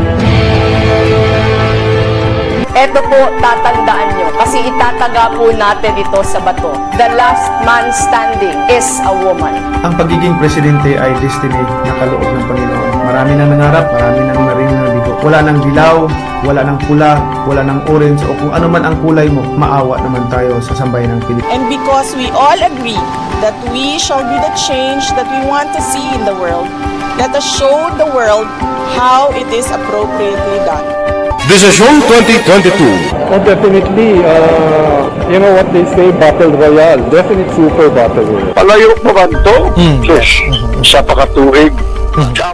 Eto po, tatandaan nyo, kasi itataga po natin ito sa bato. The last man standing is a woman. Ang pagiging presidente ay destiny na kaloob ng Panginoon. Marami nang nangarap, marami nang naring nabigo. Wala nang dilaw, wala nang pula, wala nang orange, o kung ano man ang kulay mo, maawa naman tayo sa sambayan ng Pilipinas. And because we all agree that we shall be the change that we want to see in the world, let us show the world how it is appropriately done. Desisyon twenty twenty-two. Oh, definitely, uh, you know what they say, battle royale. Definite super battle royale. Palayo pa man to? Hmm. Sus, sa pakatuig.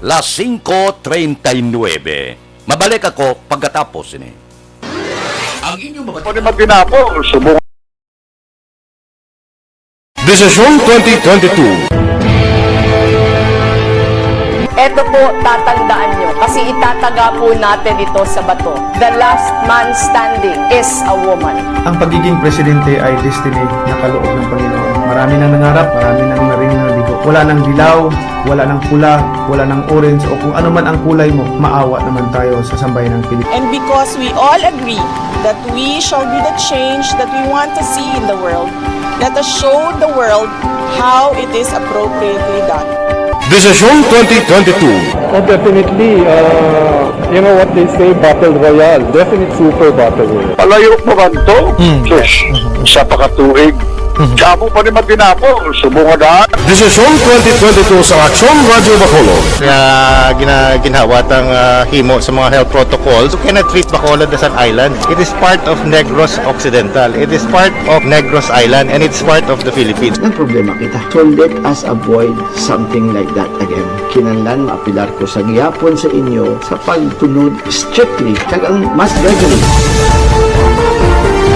Las singko treinta y nuebe. Mabalik ako pagkatapos ini. Ang inyong mga Pwede maginapo, subong. Desisyon twenty twenty-two. Eto po, tatandaan nyo, kasi itataga po natin ito sa bato. The last man standing is a woman. Ang pagiging presidente ay destiny na kaloob ng Panginoon. Marami nang nangarap, marami nang naring nabigo. Wala nang dilaw, wala nang pula, wala nang orange, o kung ano man ang kulay mo, maawa naman tayo sa sambayan ng Pilipinas. And because we all agree that we shall be the change that we want to see in the world, let us show the world how it is appropriately done. Desisyon twenty twenty-two. Oh, definitely, uh, you know what they say, battle royale. Definite super battle royale. Palayo pa man to? Hmm. Sus, sa pakatuig. Kamo pa ni maginapo, subong nga daan. Desisyon twenty twenty-two sa Aksyon Radyo Bacolod. Nga gina-, ginhawa tang, ah, himo sa mga health protocols, you cannot treat Bacolod as an island. It is part of Negros Occidental. It is part of Negros Island, and it's part of the Philippines. Nagproblema kita. So let us avoid something like that again. Kinahanglan maapilar ko sa gihapon sa inyo sa pagtunod strictly kag ang mas regularly.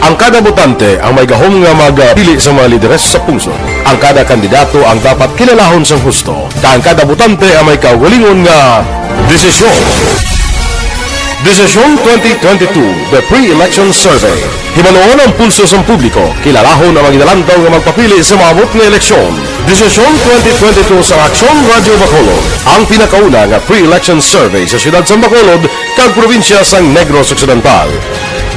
Ang kada botante ang may gahom nga magpili sa mga lideres sa pungsod. Ang kada kandidato ang dapat kilalahon sang husto, kag ang kada botante ang may kaugalingon nga desisyon. Desisyon twenty twenty-two, The Pre-Election Survey. Hibaluon ang pulso sang publiko, kilalahon ang mga ginalantaw nga magpapili sa maabot nga eleksyon. Desisyon twenty twenty-two sa Aksyon Radyo Bacolod, ang pinakauna nga pre-election survey sa siyudad sang Bacolod kag probinsya sang Negros Occidental.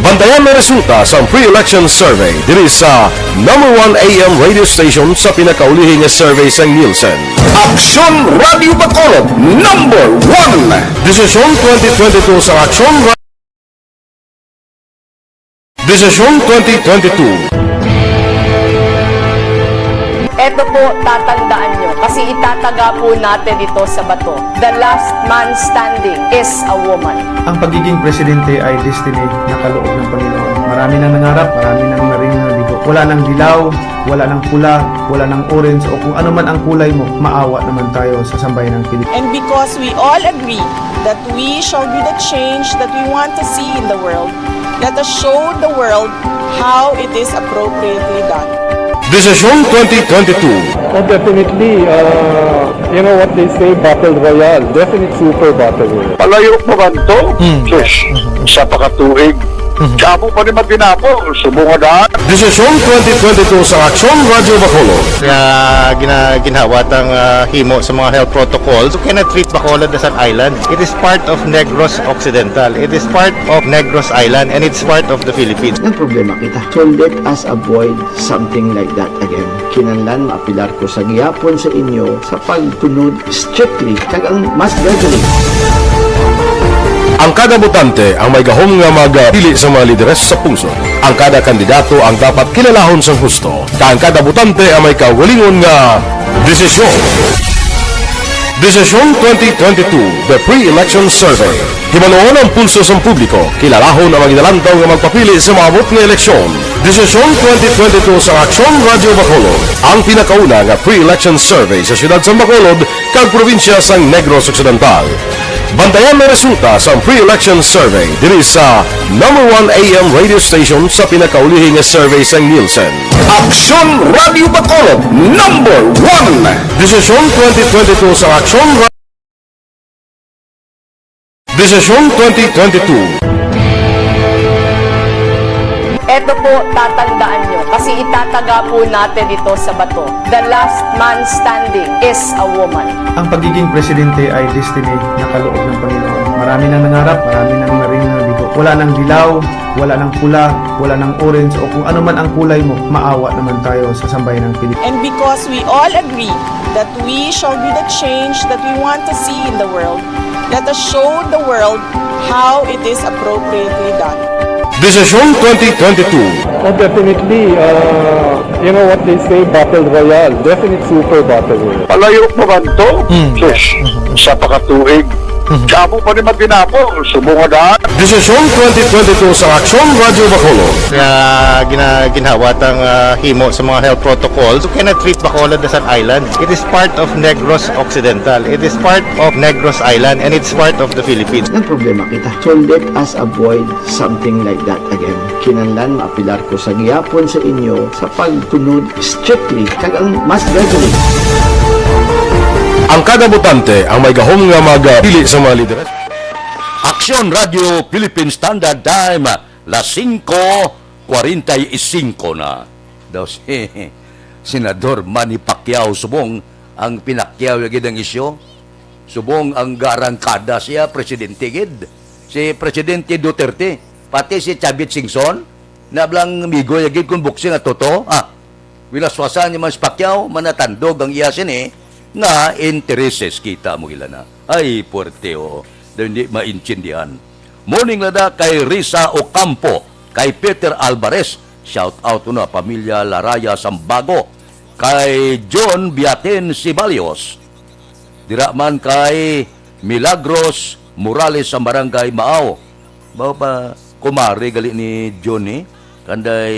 Bantayan ang resulta sang pre-election survey diri sa number one A M radio station sa pinakaulihi nga survey sang Nielsen. Aksyon Radyo Bacolod, number one. Desisyon twenty twenty-two sa Aksyon Ra- Desisyon twenty twenty-two. Eto po, tatandaan nyo, kasi itataga po natin ito sa bato. The last man standing is a woman. Ang pagiging presidente ay destiny na kaloob ng Panginoon. Marami nang nangarap, marami nang naring nabigo. Wala nang dilaw, Wala nang pula, wala nang orange, o kung ano man ang kulay mo, maawa naman tayo sa sambayan ng Pilipinas. And because we all agree that we shall be the change that we want to see in the world, let us show the world how it is appropriately done. Desisyon twenty twenty-two. Oh, definitely. Uh, you know what they say, battle royale. Definite super battle royale. Palayo pa man to? Hmm. Sus, isa pa ka tuig. Mhm. Kamo pa ni maginapo, subong nga daan. Desisyon twenty twenty-two sa Aksyon Radyo Bacolod. Nga gina-, ginhawat ang, ah, himo sa mga health protocols. You cannot treat Bacolod as an island. It is part of Negros Occidental. It is part of Negros Island, and it's part of the Philippines. Ang problema kita. So let us avoid something like that again. Kinahanglan maapelar ko sa gihapon sa inyo sa pagsunod strictly kag ang mas gradually. Ang kada botante ang may gahom nga magpili sa mga lideres sa pungsod. Ang kada kandidato ang dapat kilalahon sang husto, kag ang kada botante ang may kaugalingon nga desisyon. Desisyon twenty twenty-two, The Pre-Election Survey. Himanuon ang pulso sang publiko, kilalahon ang mga ginalantaw nga magpapili sa maabot nga eleksyon. Desisyon twenty twenty-two sa Aksyon Radyo Bacolod, ang pinakauna nga pre-election survey sa siyudad sang Bacolod kag probinsya sang Negros Occidental. Bantayan ang resulta sang pre-election survey diri sa number one A M radio station sa pinakaulihi nga survey sang Nielsen. Aksyon Radyo Bacolod, number one. Desisyon twenty twenty-two sa Aksyon Ra-, Desisyon twenty twenty-two. Eto po, tatandaan nyo, kasi itataga po natin ito sa bato. The last man standing is a woman. Ang pagiging presidente ay destiny na kaloob ng Panginoon. Marami nang nangarap, marami nang naring nabigo. Wala nang dilaw, wala nang pula, wala nang orange, o kung ano man ang kulay mo, maawa naman tayo sa sambayan ng Pilipinas. And because we all agree that we shall be the change that we want to see in the world, let us show the world how it is appropriately done. Desisyon twenty twenty-two. Oh, definitely. Uh, you know what they say, battle royale. Definite super battle royale. Palayo pa man to? Hmm. Sus, isa pa ka tuig. Mhm. Kamo pa ni maginapo, subong nga daan. Desisyon twenty twenty-two sa Aksyon Radyo Bacolod. Nga gina-, ginhawat ang, ah, himo sa mga health protocols. You cannot treat Bacolod as an island. It is part of Negros Occidental. It is part of Negros Island, and it's part of the Philippines. Ang problema kita. So let us avoid something like that again. Kinahanglan maapelar ko sa gihapon sa inyo sa pagsunod strictly kag ang mas gradually. Ang kada botante ang may gahom nga magpili sa mga lideres. Aksyon Radio Philippine Standard Time, las singko kwarenta y singko na. Daw si Senador Manny Pacquiao subong ang pinakyaw ya gid ang isyu. Subong ang garangkada siya, presidente gid. Si Presidente Duterte, pati si Chavit Singson, nablang migo ya gid kung boxing at toto. Ah, wilaswasan ni Manny Pacquiao, manatandog ang iya sini nga intereses kita mo gila na. Ay, puwerte, oh. Daw hindi maintindihan. Morning lada kay Risa Ocampo, kay Peter Alvarez. Shout out na pamilya Laraya Sambago. Kay John Biaten Sibalios. Dira man kay Milagros Morales sa Barangay Maaw. Mao pa, kumare gali ni John, eh. Kanday,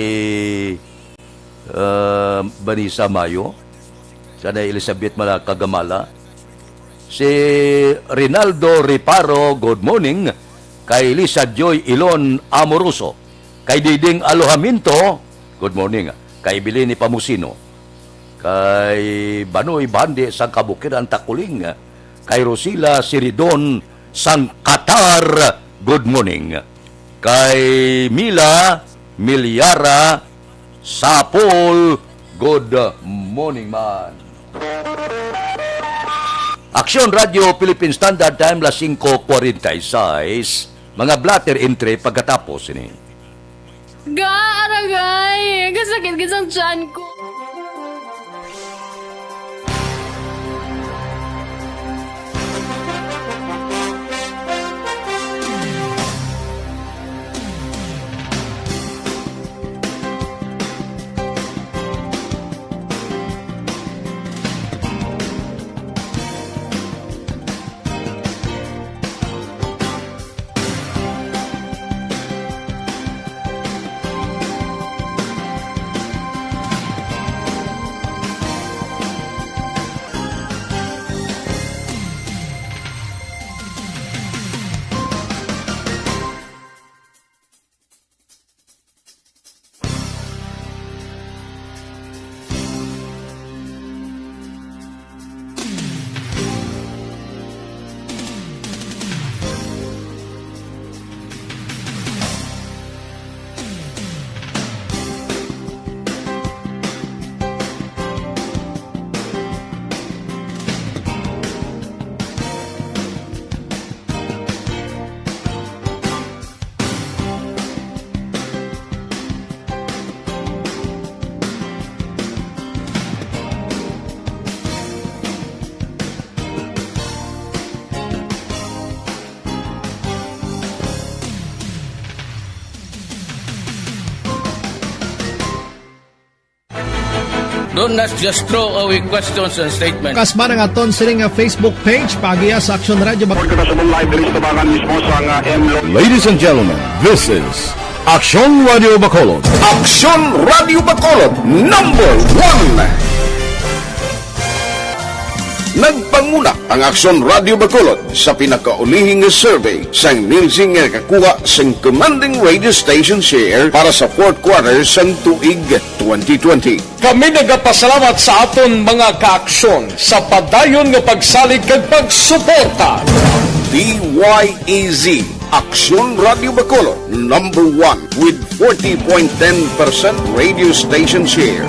ah, Vanessa Mayo. Kanday Elizabeth Mala-, Kagamala. Si Rinaldo Reparo, good morning. Kay Lisa Joy Ilon Amoroso. Kay Diding Alojamiento, good morning. Kay Bilini Pamusino. Kay Banoy Bande sang Kabukiran Takuling. Kay Rosila Siridon sang Qatar, good morning. Kay Mila Milyara Sapol, good morning man. Aksyon Radio Philippine Standard Time, las singko kwarenta y seis. Mga blotter entry pagkatapos ini. Ga, aragay! Kasakit gid sang tiyan ko. Do not just throw away questions and statements. Kasman ang aton sini nga Facebook page, paagiha sa Aksyon Radio Bacolod. Report kita sa live diri sa tabangan mismo sa nga M Lo- Ladies and gentlemen, this is Aksyon Radio Bacolod. Aksyon Radio Bacolod, number one. Nagpanguna ang Aksyon Radio Bacolod sa pinakaulihing nga survey sang Nielsen nga nakakuha sang commanding radio station share para sa fourth quarter sang tuig twenty twenty. Kami nagapasalamat sa aton mga kaaksyon sa padayon nga pagsalig kag pagsuporta. D Y E Z, Aksyon Radio Bacolod, number one with forty point ten percent radio station share.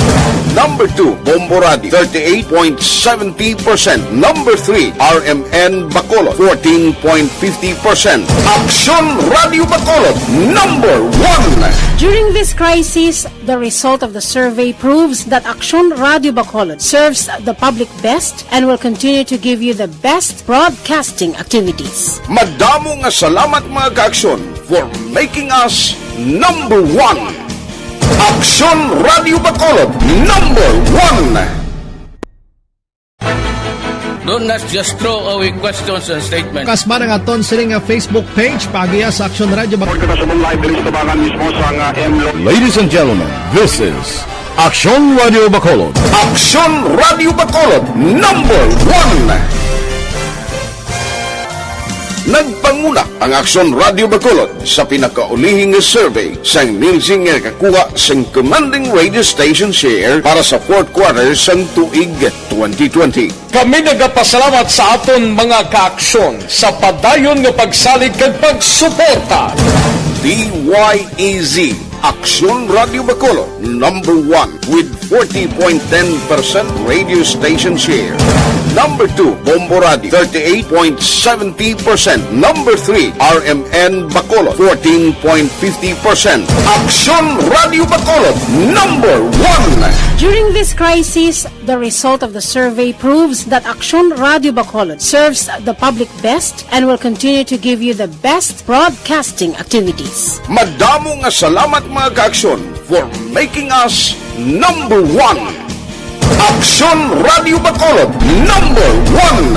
Number two, Bombo Radio, thirty-eight point seventy percent. Number three, R M N Bacolod, fourteen point fifty percent. Aksyon Radio Bacolod, number one. During this crisis, the result of the survey proves that Aksyon Radio Bacolod serves the public best and will continue to give you the best broadcasting activities. Madamo nga salamat, mga kaaksyon, for making us number one. Aksyon Radio Bacolod, number one. Do not just throw away questions and statements. Kasman ang aton sini nga Facebook page, paagiha sa Aksyon Radio Bacolod. Report kita sa live diri sa tabangan mismo sa nga M Lo- Ladies and gentlemen, this is Aksyon Radio Bacolod. Aksyon Radio Bacolod, number one. Nagpanguna ang Aksyon Radio Bacolod sa pinakaulihing nga survey sang Nielsen nga nakakuha sang commanding radio station share para sa fourth quarter sang tuig twenty twenty. Kami nagapasalamat sa aton mga kaaksyon sa padayon nga pagsalig kag pagsuporta. D Y E Z, Aksyon Radio Bacolod, number one with forty point ten percent radio station share. Number two, Bombo Radio, thirty-eight point seventy percent. Number three, R M N Bacolod, fourteen point fifty percent. Aksyon Radio Bacolod, number one. During this crisis, the result of the survey proves that Aksyon Radio Bacolod serves the public best and will continue to give you the best broadcasting activities. Madamo nga salamat, mga kaaksyon, for making us number one. Aksyon Radio Bacolod, number one.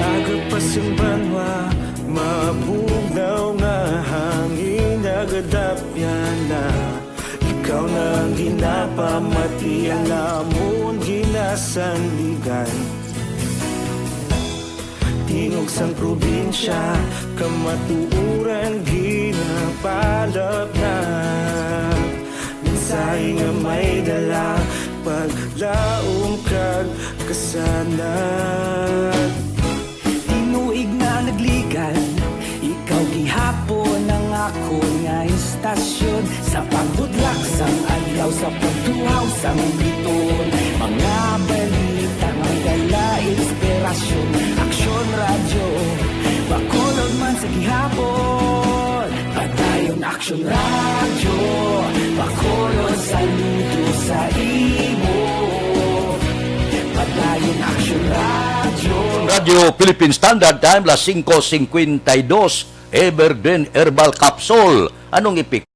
Aga pa sing banwa, mabugnaw nga hangin, nagadapyan na. Ikaw na ang ginapamati, ang amon ginasandigan. Tingog sang probinsya, kamatuoran ginapalapnag. Mensahe nga may dala, paglaom kag kasanag. Tinuig na nagligan, ikaw gihapon ang akon nga istasyon. Sa pagbudlak sang adlaw, sa pagtuhaw sang biton, mga balita may dala inspirasyon. Aksyon Radyo, Bacolod man sa gihapon. Padayon Aksyon Radyo, Bacolod, saludo sa imo. Padayon Aksyon Radyo. Radyo Philippine Standard Time, las singko singkwenta y dos, Everdeen Herbal Capsule. Anong epekto?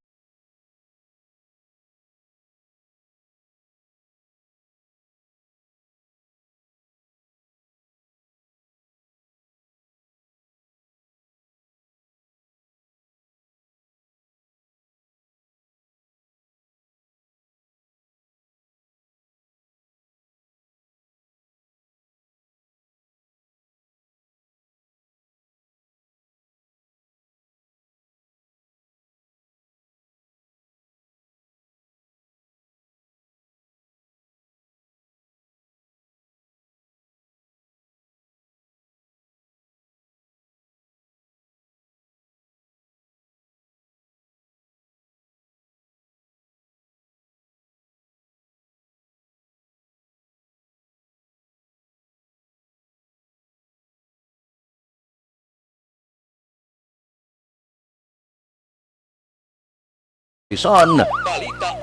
Son,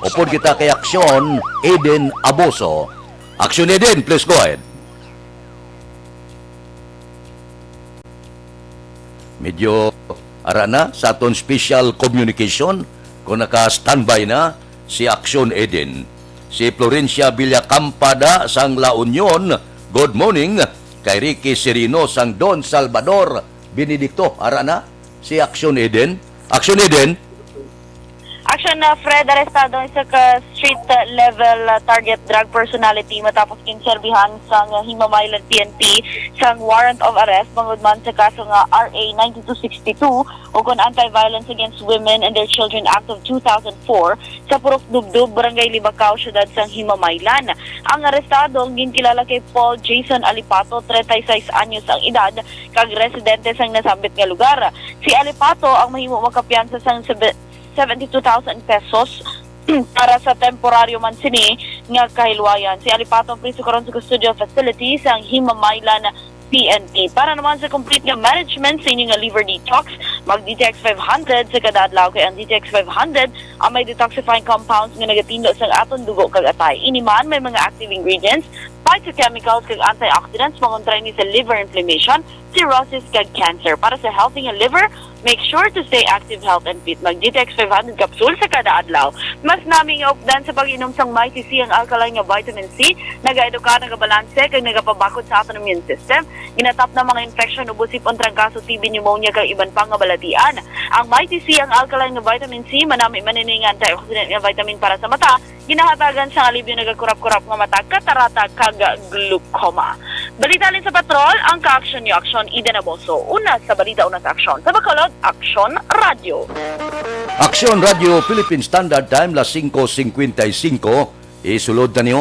upod kita kay Aksyon Eden Abuso. Aksyon Eden, please go ahead. Medyo ara na sa aton special communication kung naka-standby na si Aksyon Eden. Si Florencia Villacampa da sang La Union, good morning. Kay Ricky Sereno sang Don Salvador Benedicto, ara na si Aksyon Eden. Aksyon Eden. Action na Fred, arestado ang isa ka street level uh, target drug personality matapos kinserbihan sang Himamaylan P N P sang warrant of arrest bangod man sa kaso nga R A ninety-two sixty-two o kon Anti-Violence Against Women and Their Children Act of two thousand four sa Purok Dubdub, Barangay Libacao, Siyudad sang Himamaylan. Ang arestado ang ginkilala kay Paul Jason Alipato, treinta y seis anyos ang edad, kag residente sang nasambit nga lugar. Si Alipato ang mahimo makapiyansa sang sebe-, seventy-two thousand pesos para sa temporaryo man sini nga kahilwayan. Si Alipato ang priso karon sa custodial facility sang Himamaylan P N P. Para naman sa complete nga management sa inyo nga liver detox, mag D T X five hundred sa kada adlaw, kay ang D T X five hundred ang may detoxifying compounds nga nagatindo sa aton dugo kag atay. Ini man may mga active ingredients, phytochemicals kag antioxidants, pangontra ini sa liver inflammation, cirrhosis kag cancer. Para sa healthy nga liver, make sure to stay active, health and fit. Mag D T X five hundred capsule sa kada adlaw. Mas nami nga updan sa pag-inom sang Mighty C ang alkaline nga vitamin C, nagaedukar, nagabalanse kag nagapabakod sa aton immune system. Ginatap na mga infection, ubo, sipon, trangkaso, T B, pneumonia kag iban pa nga balatian. Ang Mighty C ang alkaline nga vitamin C, manami man ini nga antioxidant nga vitamin para sa mata, ginahatagan sang alibyo nagakurap-kurap nga mata, katarata kag glaucoma. Balita halin sa patrol, ang ka-aksyon niyo, Aksyon Eden Abuso. Una sa balita, una sa aksyon. Sa Bacolod, Aksyon Radyo. Aksyon Radyo Philippine Standard Time, las singko singkwenta y singko. Isulod na niyo,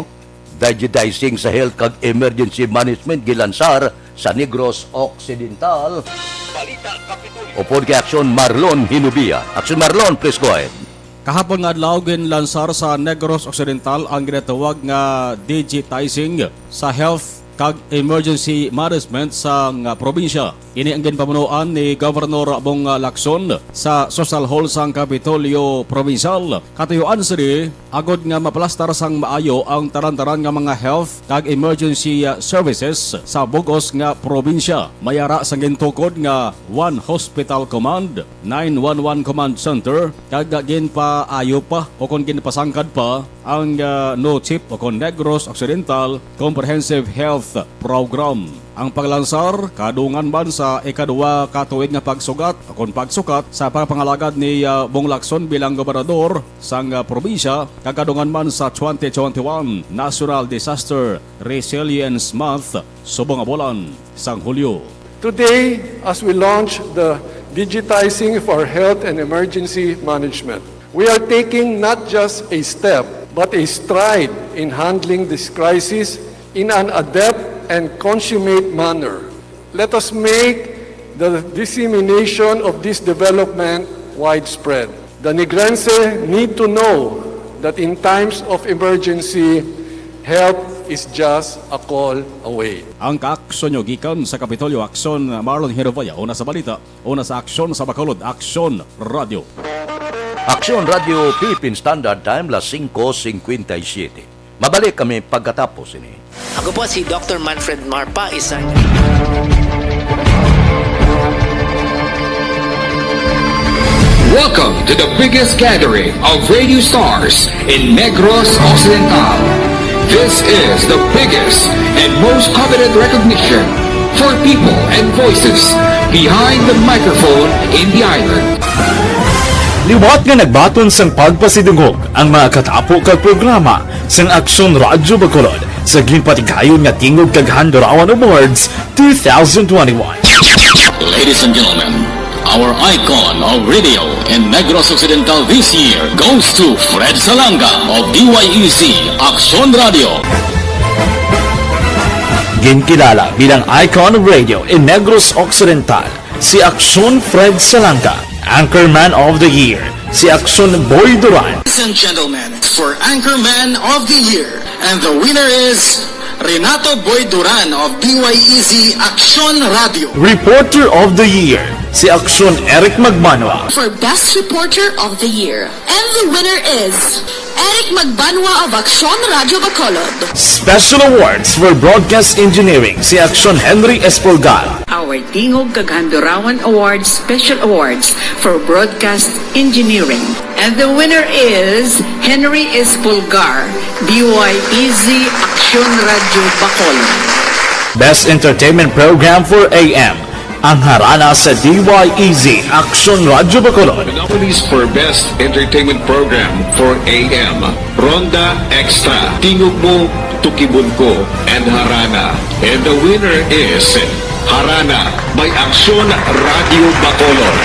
digitizing sa health kag emergency management gilansar sa Negros Occidental. Upod kay Aksyon Marlon Hinubia. Aksyon Marlon, please go ahead. Kahapon nga adlaw, ginlansar sa Negros Occidental ang ginatawag nga digitizing sa health kag emergency management sang probinsya. Ini ang ginpamunuan ni Governor Bong Lacson sa Social Hall sang Kapitolyo Provincial. Katuyuan sini agod nga maplastar sang maayo ang tanan-tanan nga mga health kag emergency services sa bug-os nga probinsya. May ara sang gintukod nga One Hospital Command, nine one one Command Center, kag ginpaayo pa o kon ginpasangkad pa ang ah, NOCHIP o kon Negros Occidental Comprehensive Health Program. Ang paglansar kadungan man sa ikaduha ka tuig nga pagsugat o kon pagsukat sa pagpangalagad ni ah, Bong Lacson bilang gobernador sang ah, probinsya, kag kadungan man sa twenty twenty-one National Disaster Resilience Month subong nga bulan sang Hulyo. Today, as we launch the digitizing of our health and emergency management, we are taking not just a step, but a stride in handling this crisis in an adept and consummate manner. Let us make the dissemination of this development widespread. The Negrense need to know that in times of emergency, help is just a call away. Ang kaaksyon nyo gikan sa Kapitolyo Aksyon, Marlon Hinovaya, una sa balita, una sa aksyon sa Bacolod, Aksyon Radyo. Aksyon Radyo Philippine Standard Time, las singko singkwenta y siyete. Mabalik kami pagkatapos ini. Ako po si Doctor Manfred Marpa, isang Welcome to the biggest gathering of radio stars in Negros Occidental. This is the biggest and most coveted recognition for people and voices behind the microphone in the island. Liwat nga nagbaton sang pagpasidungog ang mga katapo kag programa sang Aksyon Radyo Bacolod sa ginpatigayon nga Tingog kag Handurawan Awards two thousand twenty-one. Ladies and gentlemen, our icon of radio in Negros Occidental this year goes to Fred Salanga of D Y E C Aksyon Radio. Ginkilala bilang icon of radio in Negros Occidental, si Aksyon Fred Salanga. Anchorman of the Year, si Aksyon Boy Duran. Ladies and gentlemen, for Anchorman of the Year, and the winner is Renato Boy Duran of D Y E Z Aksyon Radio. Reporter of the Year, si Aksyon Eric Magbanwa. For Best Reporter of the Year, and the winner is Eric Magbanwa of Aksyon Radio Bacolod. Special Awards for Broadcast Engineering, si Aksyon Henry Espolgar. Our Tingog kag Handurawan Awards Special Awards for Broadcast Engineering. And the winner is Henry Espolgar, D Y E Z Aksyon Radio Bacolod. Best Entertainment Program for A M, ang harana sa D Y E Z Aksyon Radio Bacolod. The nominees for Best Entertainment Program for A M, Ronda Extra, Tingog Mo, Tukibon Ko, and Harana. And the winner is Harana by Aksyon Radio Bacolod.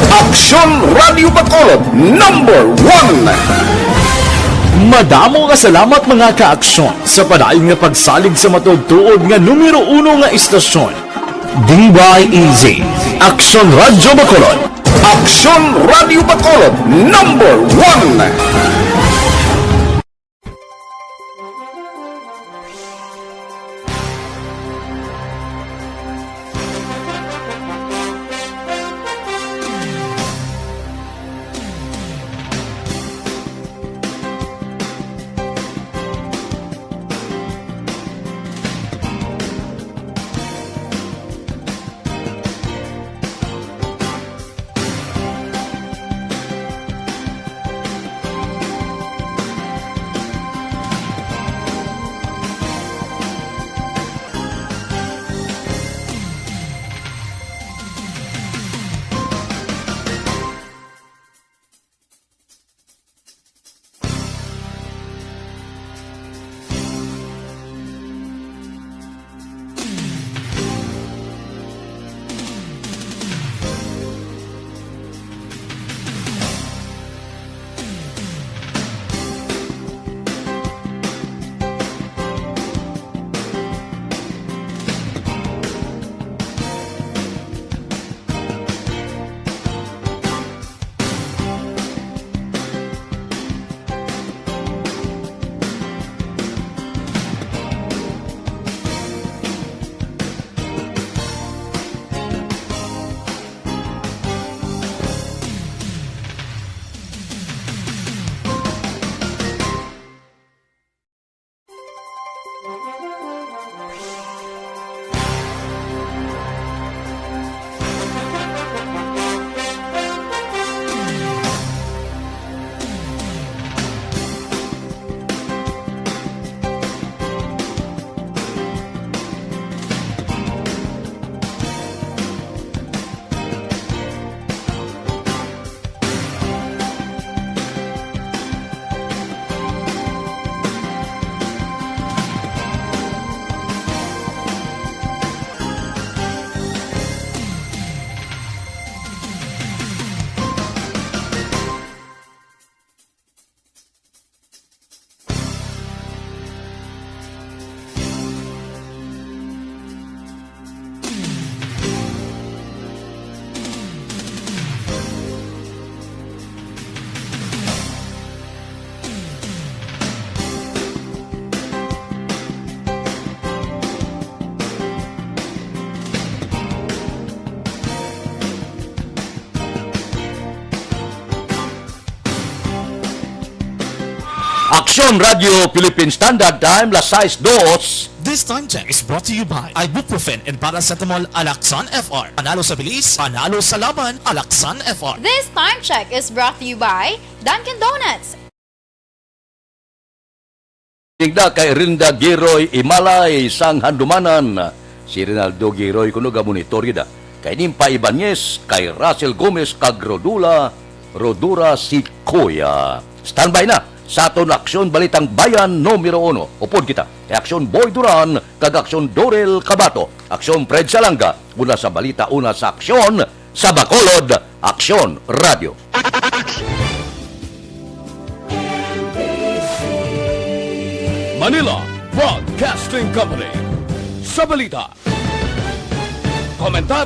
Aksyon Radio Bacolod, number one. Madamo nga salamat, mga ka-aksyon, sa padayon nga pagsalig sa matuod-tuod nga numero uno nga istasyon. D Y E Z, Aksyon Radio Bacolod. Aksyon Radio Bacolod, number one. Aksyon Radio Philippine Standard Time, las sais dos. This time check is brought to you by ibuprofen and paracetamol, Alaxan F R. Panalo sa bilis, panalo sa laban, Alaxan F R. This time check is brought to you by Dunkin' Donuts. Tigda kay Rinda Giroy Imalay sang Handumanan. Si Rinaldo Giroy kuno ga-monitor gid, ah. Kay Nimpa Ibanez, kay Russell Gomez, kag Rodula, Rodura si Kuya. Standby na sa aton Aksyon Balitang Bayan numero uno. Upod kita kay Aksyon Boy Duran kag Aksyon Dorel Cabato, Aksyon Fred Salanga, una sa balita, una sa aksyon, sa Bacolod, Aksyon Radio. Manila Broadcasting Company. Sa balita, komentaryo,